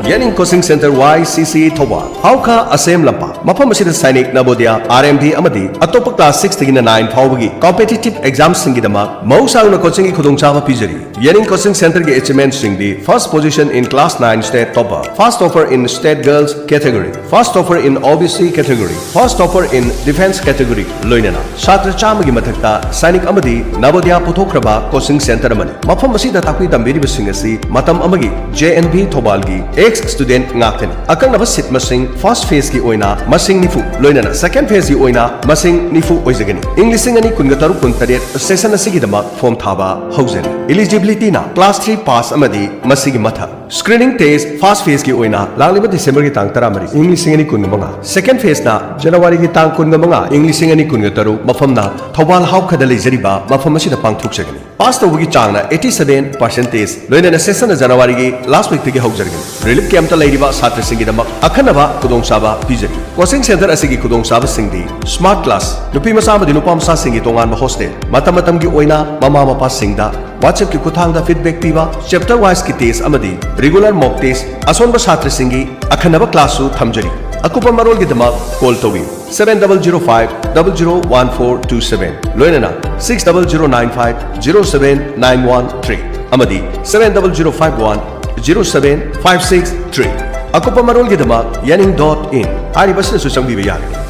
ꯌꯦꯅꯤꯡ ꯀꯣꯆꯤꯡ ꯁꯦꯟꯇꯔ ꯋꯥꯏ ꯁꯤ ꯁꯤ ꯊꯧꯕꯥꯜ, ꯍꯥꯎꯈꯥ ꯑꯁꯦꯝ ꯂꯝꯄꯥꯛ꯫ ꯃꯐꯝ ꯑꯁꯤꯗ ꯁꯥꯏꯅꯤꯛ, ꯅꯕꯣꯗꯤꯌꯥ, ꯑꯥꯔ ꯑꯦꯝ ꯚꯤ ꯑꯃꯗꯤ ꯑꯇꯣꯞꯄ ꯀ꯭ꯂꯥꯁ ꯁꯤꯛꯁꯇꯒꯤꯅ ꯅꯥꯏꯟ ꯐꯥꯎꯕꯒꯤ ꯀꯣꯝꯄꯤꯇꯤꯇꯤꯚ ꯑꯦꯛꯖꯥꯝꯁꯤꯡꯒꯤꯗꯃꯛ ꯃꯍꯧꯁꯥꯒꯨꯝꯅ ꯀꯣꯆꯤꯡꯒꯤ ꯈꯨꯗꯣꯡꯆꯥꯕ ꯄꯤꯖꯔꯤ꯫ ꯌꯥꯅꯤꯡ ꯀꯣꯆꯤꯡ ꯁꯦꯟꯇꯔꯒꯤ ꯑꯦꯆꯤꯞꯃꯦꯟꯠꯁꯤꯡꯗꯤ: first position in class nine state topper, first topper in state girls category, first topper in O B C category, first topper in defense category, ꯂꯣꯏꯅꯅ ꯁꯥꯇ꯭ꯔ ꯆꯥꯝꯃꯒꯤ ꯃꯊꯛꯇ ꯁꯥꯏꯅꯤꯛ ꯑꯃꯗꯤ ꯅꯕꯣꯗꯤꯌꯥ ꯄꯨꯊꯣꯛꯈ꯭ꯔꯕ ꯀꯣꯆꯤꯡ ꯁꯦꯟꯇꯔ ꯑꯃꯅꯤ꯫ ꯃꯐꯝ ꯑꯁꯤꯗ ꯇꯥꯛꯄꯤ ꯇꯝꯕꯤꯔꯤꯕꯁꯤꯡ ꯑꯁꯤ ꯃꯇꯝ ꯑꯃꯒꯤ J N V ꯊꯧꯕꯥꯜꯒꯤ ex student ꯉꯥꯛꯇꯅꯤ꯫ ꯑꯀꯛꯅꯕ ꯁꯤꯠ ꯃꯁꯤꯡ first phaseꯀꯤ ꯑꯣꯏꯅ ꯃꯁꯤꯡ ꯅꯤꯐꯨ, ꯂꯣꯏꯅꯅ second phaseꯀꯤ ꯑꯣꯏꯅ ꯃꯁꯤꯡ ꯅꯤꯐꯨ ꯑꯣꯏꯖꯒꯅꯤ꯫ ꯏꯪ ꯂꯤꯁꯤꯡ ꯑꯅꯤ ꯀꯨꯟꯒ ꯇꯔꯨꯛ ꯀꯨꯟꯇꯔꯦꯠ ꯁꯦꯁꯟ ꯑꯁꯤꯒꯤꯗꯃꯛ ꯐꯣꯔꯝ ꯊꯥꯕ ꯍꯧꯖꯔꯤ꯫ Eligibilityꯅ class three pass ꯑꯃꯗꯤ ꯃꯁꯤꯒꯤ ꯃꯊꯛ꯫ Screening test first phaseꯀꯤ ꯑꯣꯏꯅ ꯂꯥꯛꯂꯤꯕ ꯗꯤꯁꯦꯝꯕꯔꯒꯤ ꯇꯥꯡ ꯇꯔꯥꯃꯔꯤ, ꯏꯪ ꯂꯤꯁꯤꯡ ꯑꯅꯤ ꯀꯨꯟꯒ ꯃꯉꯥ, second phaseꯅ ꯖꯅꯋꯥꯔꯤꯒꯤ ꯇꯥꯡ ꯀꯨꯟꯒ ꯃꯉꯥ, ꯏꯪ ꯂꯤꯁꯤꯡ ꯑꯅꯤ ꯀꯨꯟꯒ ꯇꯔꯨꯛ, ꯃꯐꯝꯅ ꯊꯧꯕꯥꯜ ꯍꯥꯎꯈꯗ ꯂꯩꯖꯔꯤꯕ ꯃꯐꯝ ꯑꯁꯤꯗ ꯄꯥꯡꯊꯣꯛꯆꯒꯅꯤ꯫ ꯄꯥꯁ ꯇꯧꯕꯒꯤ ꯆꯥꯡꯅ eighty seven percentage, ꯂꯣꯏꯅꯅ ꯁꯦꯁꯟꯅ ꯖꯅꯋꯥꯔꯤꯒꯤ last weekꯇꯒꯤ ꯍꯧꯖꯔꯒꯅꯤ꯫ Relief campꯇ ꯂꯩꯔꯤꯕ ꯁꯥꯇ꯭ꯔꯁꯤꯡꯒꯤꯗꯃꯛ ꯑꯈꯟꯅꯕ ꯈꯨꯗꯣꯡꯆꯥꯕ ꯄꯤꯖꯔꯤ꯫ ꯀꯣꯆꯤꯡ ꯁꯦꯟꯇꯔ ꯑꯁꯤꯒꯤ ꯈꯨꯗꯣꯡꯆꯥꯕꯁꯤꯡꯗꯤ: smart class, ꯅꯨꯄꯤ ꯃꯆꯥ ꯑꯃꯗꯤ ꯅꯨꯄꯥ ꯃꯆꯥꯁꯤꯡꯒꯤ ꯇꯣꯉꯥꯟꯕ ꯍꯣꯁꯇꯦꯜ, ꯃꯇꯝ ꯃꯇꯝꯒꯤ ꯑꯣꯏꯅ ꯃꯃꯥ ꯃꯄꯥꯁꯤꯡꯗ WhatsAppꯀꯤ ꯈꯨꯠꯊꯥꯡꯗ feedback ꯄꯤꯕ, chapter wiseꯀꯤ test ꯑꯃꯗꯤ regular mock test, ꯑꯁꯣꯟꯕ ꯁꯥꯇ꯭ꯔꯁꯤꯡꯒꯤ ꯑꯈꯟꯅꯕ classꯁꯨ ꯊꯝꯖꯔꯤ꯫ ꯑꯀꯨꯞꯄ ꯃꯔꯣꯜꯒꯤꯗꯃꯛ call ꯇꯧꯕꯤꯌꯨ: seven double zero five double zero one four two seven, ꯂꯣꯏꯅꯅ six double zero nine five zero seven nine one three ꯑꯃꯗꯤ seven double zero five one zero seven five six three꯫ ꯑꯀꯨꯞꯄ ꯃꯔꯣꯜꯒꯤꯗꯃꯛ ꯌꯥꯅꯤꯡ dot in ꯍꯥꯏꯔꯤꯕꯁꯤꯗꯁꯨ ꯆꯪꯕꯤꯕ ꯌꯥꯒꯅꯤ꯫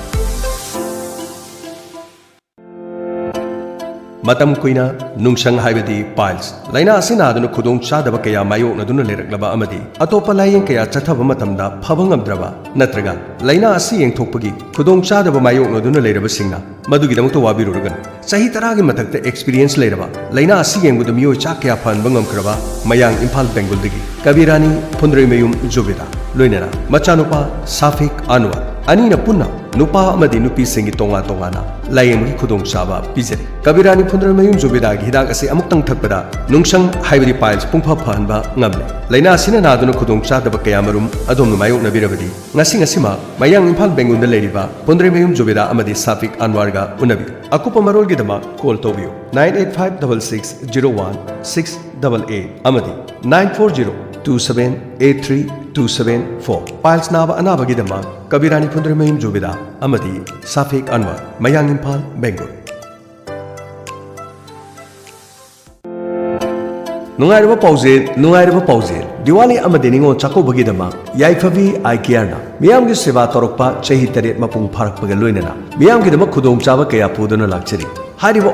ꯃꯇꯝ ꯀꯨꯏꯅ ꯅꯨꯡꯁꯪ ꯍꯥꯏꯕꯗꯤ piles ꯂꯥꯏꯅꯥ ꯑꯁꯤ ꯅꯥꯗꯨꯅ ꯈꯨꯗꯣꯡ ꯆꯥꯗꯕ ꯀꯌꯥ ꯃꯥꯌꯣꯛꯅꯗꯨꯅ ꯂꯩꯔꯛꯂꯕ ꯑꯃꯗꯤ ꯑꯇꯣꯞꯄ ꯂꯥꯌꯦꯡ ꯀꯌꯥ ꯆꯠꯊꯕ ꯃꯇꯝꯗ ꯐꯕ ꯉꯝꯗ꯭ꯔꯕ ꯅꯠꯇ꯭ꯔꯒ ꯂꯥꯏꯅꯥ ꯑꯁꯤ ꯌꯦꯡꯊꯣꯛꯄꯒꯤ ꯈꯨꯗꯣꯡ ꯆꯥꯗꯕ ꯃꯥꯌꯣꯛꯅꯗꯨꯅ ꯂꯩꯔꯕꯁꯤꯡꯅ ꯃꯗꯨꯒꯤꯗꯃꯛꯇ ꯋꯥꯕꯤꯔꯨꯔꯒꯅꯨ꯫ ꯆꯍꯤ ꯇꯔꯥꯒꯤ ꯃꯊꯛꯇ experience ꯂꯩꯔꯕ, ꯂꯥꯏꯅꯥ ꯑꯁꯤ ꯌꯦꯡꯕꯗ ꯃꯤꯑꯣꯏ ꯆꯥ ꯀꯌꯥ ꯐꯍꯟꯕ ꯉꯝꯈ꯭ꯔꯕ ꯃꯌꯥꯡ ꯏꯝꯐꯥꯜ ꯕꯦꯡꯒꯨꯜꯗꯒꯤ ꯀꯕꯤꯔꯥꯅꯤ ꯐꯨꯟꯗ꯭ꯔꯩꯃꯌꯨꯝ ꯖꯨꯕꯦꯗꯥ, ꯂꯣꯏꯅꯅ ꯃꯆꯥꯅꯨꯄꯥ ꯁꯥꯐꯤꯛ ꯑꯟꯋꯔ, ꯑꯅꯤꯅ ꯄꯨꯟꯅ ꯅꯨꯄꯥ ꯑꯃꯗꯤ ꯅꯨꯄꯤꯁꯤꯡꯒꯤ ꯇꯣꯉꯥꯟ ꯇꯣꯉꯥꯟꯅ ꯂꯥꯌꯦꯡꯕꯒꯤ ꯈꯨꯗꯣꯡꯆꯥꯕ ꯄꯤꯖꯔꯤ꯫ ꯀꯕꯤꯔꯥꯅꯤ ꯐꯨꯟꯗ꯭ꯔꯩꯃꯌꯨꯝ ꯖꯨꯕꯦꯗꯥꯒꯤ ꯍꯤꯗꯥꯛ ꯑꯁꯤ ꯑꯃꯨꯛꯇꯪ ꯊꯛꯄꯗ ꯅꯨꯡꯁꯪ ꯍꯥꯏꯕꯗꯤ piles ꯄꯨꯡꯐ ꯐꯍꯟꯕ ꯉꯝꯂꯦ꯫ ꯂꯥꯏꯅꯥ ꯑꯁꯤꯅ ꯅꯥꯗꯨꯅ ꯈꯨꯗꯣꯡ ꯆꯥꯗꯕ ꯀꯌꯥꯃꯔꯨꯝ ꯑꯗꯣꯝꯅ ꯃꯥꯌꯣꯛꯅꯕꯤꯔꯕꯗꯤ, ꯉꯁꯤ ꯉꯁꯤꯃꯛ ꯃꯌꯥꯡ ꯏꯝꯐꯥꯜ ꯕꯦꯡꯒꯨꯜꯗ ꯂꯩꯔꯤꯕ ꯐꯨꯟꯗ꯭ꯔꯩꯃꯌꯨꯝ ꯖꯨꯕꯦꯗꯥ ꯑꯃꯗꯤ ꯁꯥꯐꯤꯛ ꯑꯟꯋꯥꯔꯒ ꯎꯅꯕꯤꯌꯨ꯫ ꯑꯀꯨꯞꯄ ꯃꯔꯣꯜꯒꯤꯗꯃꯛ call ꯇꯧꯕꯤꯌꯨ: nine eight five double six zero one six double eight ꯑꯃꯗꯤ nine four zero two seven eight three two seven four꯫ Piles ꯅꯥꯕ ꯑꯅꯥꯕꯒꯤꯗꯃꯛ ꯀꯕꯤꯔꯥꯅꯤ ꯐꯨꯟꯗ꯭ꯔꯩꯃꯌꯨꯝ ꯖꯨꯕꯦꯗꯥ ꯑꯃꯗꯤ ꯁꯥꯐꯤꯛ ꯑꯟꯋꯥꯔ, ꯃꯌꯥꯡ ꯏꯝꯐꯥꯜ, ꯕꯦꯡꯒꯨꯜ꯫ ꯅꯨꯡꯉꯥꯏꯔꯕ ꯄꯥꯎꯖꯦꯜ, ꯅꯨꯡꯉꯥꯏꯔꯕ ꯄꯥꯎꯖꯦꯜ꯫ ꯗꯤꯋꯥꯂꯤ ꯑꯃꯗꯤ ꯅꯤꯉꯣꯜ ꯆꯥꯛꯀꯧꯕꯒꯤꯗꯃꯛ ꯌꯥꯏꯐꯕꯤ ꯑꯥꯏ ꯀꯦꯌꯔꯅ ꯃꯤꯌꯥꯝꯒꯤ ꯁꯦꯕꯥ ꯇꯧꯔꯛꯄ ꯆꯍꯤ ꯇꯔꯦꯠ ꯃꯄꯨꯡ ꯐꯥꯔꯛꯄꯒ ꯂꯣꯏꯅꯅ ꯃꯤꯌꯥꯝꯒꯤꯗꯃꯛ ꯈꯨꯗꯣꯡꯆꯥꯕ ꯀꯌꯥ ꯄꯨꯗꯨꯅ ꯂꯥꯛꯆꯔꯤ꯫ ꯍꯥꯏꯔꯤꯕ